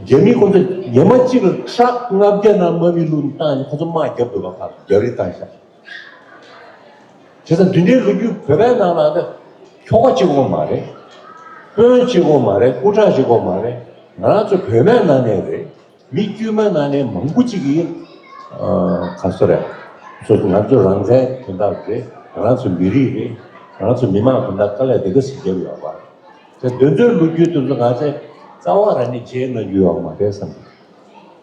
རྒྱ་མི་ཁོ་ཚོ་ཉི་མ་གཅིག་ལ་ཁྲག་ལྔ་བརྒྱ་ནང་དམག་མི་བླུགས་བཏང་ནས་ཁོ་ཚོ་དམག་བརྒྱབ་འདུག་པ། ཁ་རྒྱ་རི་བཏང་ཤག་བྱས་ཙང་དེ་འདྲའི་ལོ་རྒྱུས་བོད་པའི་ནང་ལ་ད་ཁྱོ་ག་གཅིག་པོ་མ་རེད། དཔོན་གཅིག་པོ་མ་རེད། སྐུ་དྲག་གཅིག་པོ་མ་རེད། ང་རང་ཚོ་བོད་པའི་ནང་ནས་རེད། མི་དཀྱུས་མའི་ནང་ནས་མང་པོ་གཅིག་གིས་ཨ་ག་ཚོད་རེད། སོ་སོ་ང་ཚོ་རང་བཙན་དོན་དག་རེད། ང་རང་ཚོ་མི་རིགས་རེད། ང་རང་ཚོ་མི་མང་དོན་དག་དཀའ་ལས་དེ་ག་ཟིག་བརྒྱབ་ཡོད་པ། དེ་དེ་ཚོའི་ལོ་རྒྱུས་དེ་ཚོ་ང་ཚོས་རྩ་བ་རང་ནས་བརྗེད་གནང་རྒྱུ་ཡོད་མ་རེད་བསམ་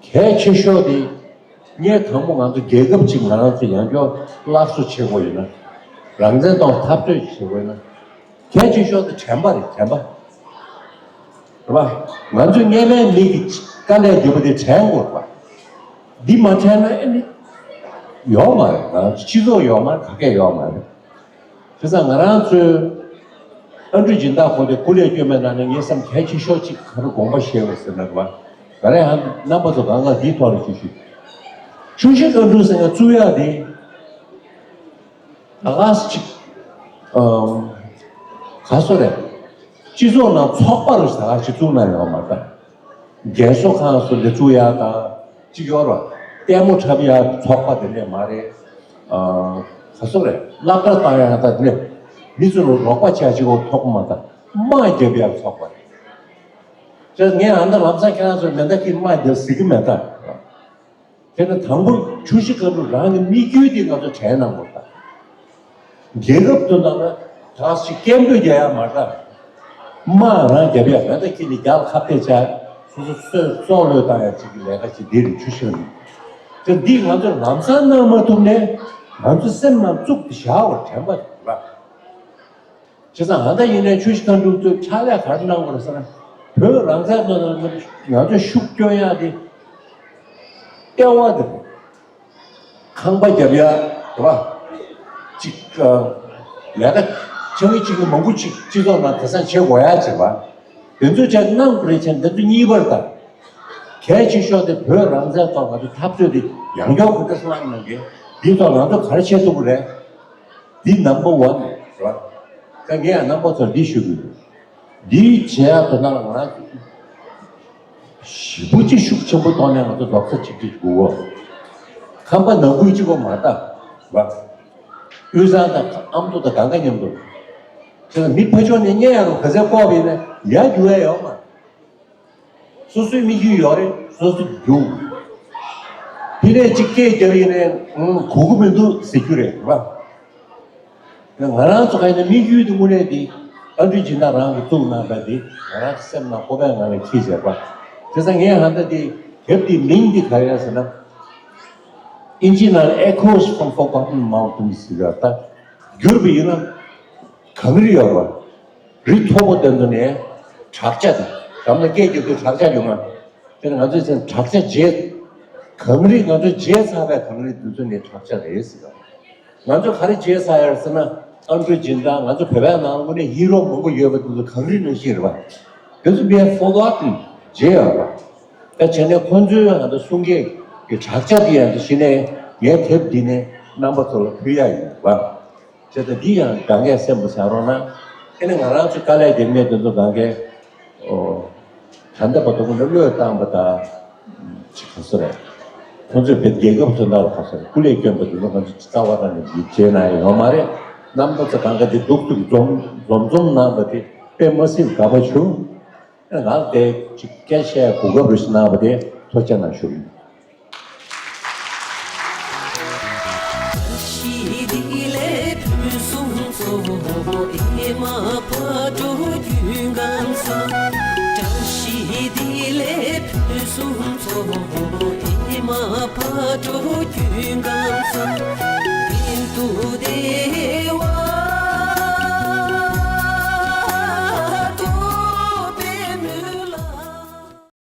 གི། གལ་ཆེ་ཤོས་དེ་ངས་དང་པོ་ང་ཚོ་རྒྱལ་ཁབ་ཅིག་ང་རང་ཚོ་ཡང་བསྐྱར་སླར་གསོ་བྱེད་དགོས་ཡོད་ན། རང་བཙན་གཏོང་འཐབ་རྩོད་ཅིག་བྱེད་དགོས་ཡོད་ན། གལ་ཆེ་ཤོས་དེ་དྲན་པ་རེད། དྲན་པ་རེད་པ། ང་ཚོས་སྔོན་མའི་མི་གི་དཀའ་ལས་བརྒྱབ་པ་དེ་དྲན་དགོས་རེད་པ། འདི་མ་དྲན་ན་ཨེ་ནི་ཡོད་མ་རེད། ང་ཚོ་སྤྱི་ཚོགས་ཡོད་མ་རེད། ག་གེ་ཡོད་མ་རེད། བྱས་ཙང་ང་རང་ཚོའི་ཨ་འབྲུག་སྦྱིན་བདག་ཁོང་དེ་སྐུ་ལས་བསྐྱོན་པའི་ནང་ནས་ངས་བསམ་གལ་ཆེ་ཤོས་གཅིག་ག་རེ་དགོངས་པ་བཞེས་པ་ཟེར་ན་རེད་པ། ང་རང་ཡང་རྣམ་པ་ཚོ་གང་ག་འདིའི་ཐོག་ལ་ཅིག་ཞུ། ཆུ་བཞི་ཨ་འབྲུག་ཟེར་མཁན་བཙུགས་ཡག་དེ་ད་ག་ཟེ་ཅིག་ཨམ་ག་ཚོད་རེད། སྤྱི་ཚོགས་ནང་ཚོགས་པ་རུ་ད་ག་ཅིག་བཙུགས་གནང་ཡོད་མ་རེད། རྒས་གསོ་ཁང་སོགས་ལ་བཙུགས་ཡག་དང་གཅིག་ཡོད་རེད། ལྟད་མོ་འཁྲབ་ཡག་ཚོགས་པ་དེ་འདྲས་མ་རེད། ཨ་ག་ཚོད་རེད། སློབ་གྲྭ་བཏང་ཡག་དང་དེ་འདྲས་མི་ཚོ་ལ་རོགས་པ་བྱ་གཅིག་པོ་ཚོགས་པ་མ་རེད། དམག་རྒྱབ་ཡག་ཚོགས་པ་རེད། བྱས་ཙང་ངས་ཨ་ད་ལམ་སང་ཁྱེད་རང་ཚོ་མེ་མདའ་འཁྱེར་དམག་རྒྱབ་ཟེར་གི་མེད་ད། དེ་ནི་དང་པོ་ཆུ་བཞི་སྒང་དྲུག་རང་གི་དམིགས་ཡུལ་དེ་ང་ཚོ་དྲན་གནང་དགོས་ད། རྒྱལ་ཁབ་ཏུ་ནང་ལ་ག་ཞིག་སྐད་འབོད་རྒྱག་ཡག་མ་རེད། དམག་རང་རྒྱབ་ཡག་མེད་ད། ཁྱེད་ནི་རྒྱ་ལ་ཁ་གཏད་བྱ། སོ་སོ་སོས་སྲོག་བློས་བཏང་ཡག་ཅིག་གི་ལས་ཀ་ཅིག་འདི་རེད། ཆུ་བཞི་ནི་དེ་འདི་ང་ཚོ་ལམ་སང་གནང་མ་ཐུབ་ནས་ང་ཚོ་སེམས་ནང་བཙུགས་ཏེ་བཞག་པར་དྲན་པ་རེད། བྱས་ཙང་ཨ་ད་ཡིན་ནའི་ཆུ་བཞི་སྒང་དྲུག་ཚོས་ཕྱག་ལས་ག་རེ་གནང་དགོས་རེད་ཟེར་ན། བོད་རང་བཙན་ནང་ལ་ང་ཚོས་ཤུགས་སྐྱོན་ཡག་དེ་ལྟེ་བ་དེ་རེད། ཁང་པ་རྒྱབ་ཡག་རེད་པ། ཅིག་ཨ་ལས་ཀ་ཆུང་ངུ་ཆུང་ངུ་མང་པོ་ཅིག་སྤྱི་ཚོགས་ནང་དེང་སང་བྱེད་དགོས་ཡག་བྱེད་པ། དེ་ཚོ་བྱས་གནང་དགོས་རེད་བྱས། དེ་ཚོ་གཉིས་པར་ད་གལ་ཆེ་ཤོས་དེ་བོད་རང་བཙན་ཐོག་ང་ཚོ་འཐབ་རྩོད་དེ་ཡང་བསྐྱར་གོ་སྒྲིག་གནང་གནང་གི། འདིའི་ཐོག་ང་ཚོ་ག་རེ་བྱེད་ཐུབ་ཀྱི་རེད། འདི་ནམ་བར་ཝན་རེད་པ། ད་ངས་ཡང་རྣམ་པ་ཚོར་འདི་ཞུ་གི་ཡོད། འདི་བྱེད་ཡག་དོན་དག་ལ་ང་རང་ཞེ་པོ་ཅིག་ཤུགས་ཆེན་པོ་གཏོང་ནས་ང་ཚོ་རྡོག་རྩ་གཅིག་སྒྲིལ་དགོས། ཁང་པ་ནང་ཁུལ་གཅིག་པོ་མ་རེད་པ། དབུས་གཙང་དང་ཨ་མདོ་དང་གང་ག་མཉམ་དུ། དེ་ལ་མི་ཕར་ཕྱོགས་ནས་བརྙས་ཡག་རུ་ག་ཚད་ལྐོག་པ་ཡིན་ན་ཡར་རྒྱུག་ཡག་ཡོད་མ་རེད། སོ་སོའི་དམིགས་ཡུལ་ཡོད་རེད། སོ་སོ་རྒྱུག་དེ་ནས་ཅིག་སྐད་རྒྱབ་ཡིན་ནའི་ཨང་གོ་གི་མི་འདུག་ཟེར་རྒྱུ་རེད་རེད་པ། ང་རང་ཚོ་ག་ཡིན་ན་དམིགས་ཡུལ་དེ་དངོས་གནས་དེ་ཨ་འབྲུག་སྦྱིན་བདག་རང་གིས་བཙུགས་གནང་པ་དེ་ང་རང་གི་སེམས་ནང་ཁོག་པའི་ངང་ལ་འཁྱེར་བཞག་པ། དེ་ཙང་ངས་ཧ་ད་དེ་དེབ་དེའི་མིང་དེ་ག་རེ་རེད་ཟེར་ན། ཨིན་ཇི་ནང་ལ་Echoes from Forgotten Mountains ཟེར་ཡག་ད་བསྒྱུར་བ་ཡིན་ན་གངས་རི་ཡོད་རེད་པ། རི་མཐོ་པོ་དེ་ཚོ་ནས་བྲག་ཅ་དང་། གང་ལ་སྐད་རྒྱག་དུས་བྲག་ཅ་ཡོང་ང་། དེ་ནི་ང་ཚོས་ཟེར་བྲག་ཅ་བརྗེད། གངས་རི་ང་ཚོས་བརྗེད་ཚར་བའི་གངས་རི་དེ་ཚོ་ནས་བྲག་ཅ་རེད་ཟེར་བ། ང་ཚོས་ག་རེ་བརྗེད་ཚར་ཡོད་ཟེར་ན། ཨ་འབྲུག་སྦྱིན་བདག་ང་ཚོ་བོད་པའི་ནང་དངོས་གནས་ཧི་རོ་མང་པོ་ཡོད་པ་དེ་ཚོ་གངས་རི་ནང་བཞིན་རེད་པ། དེ་ཚོ་we have forgotten བརྗེད་ཡོད་པ། ད་བྱས་ནས་ཁོང་ཚོའི་ང་ཚོ་གསུང་སྐད་ཀྱི་བྲག་ཅ་དེ་ཡང་དེ་གཞི་ནས་ངའི་དེབ་འདི་ནས་རྣམ་པ་ཚོ་ལ་ཕུལ་ཡག་ཡིན་པ། བྱས་ཙང་འདི་ཡང་གང་གས་སེམས་པ་བཟང་རོགས་གནང་། ཨེ་ནི་ང་རང་ཚོའི་དཀའ་ལས་རྒྱབ་མཁན་དེ་ཚོ་གང་གས་ཨོ་ད་ལྟ་བར་དུ་ཁོང་ཚོ་བློས་བཏང་པ་དང་ཅི་ག་ཚོད་རེད། ཁོང་ཚོས་བོད་རྒྱལ་ཁབ་ཚོ་ནང་ལ་ག་ཚོད་རེད། སྐུ་ལས་བསྐྱོན་པ་དེ་ཚོ་ང་ཚོ་རྩ་བ་རང་ནས་ཡིད་ཆེས་གནང་ཡག་ཡོད་མ་རེད། རྣམ་པ་ཚོ་གང་ག་དེ་སྡུག་སྡུག་འཛོམས་འཛོམས་འཛོམས་གནང་པ་དེ་དཔེ་མ་སྲིད་དགའ་པོ་བྱུང་། ང་དེ་ཅིག་སྐད་ཆ་གོ་སྐབས་རེ་ཞིག་གནང་བ་དེ་ཐུགས་རྗེ་གནང་ཞུ་ཡིན།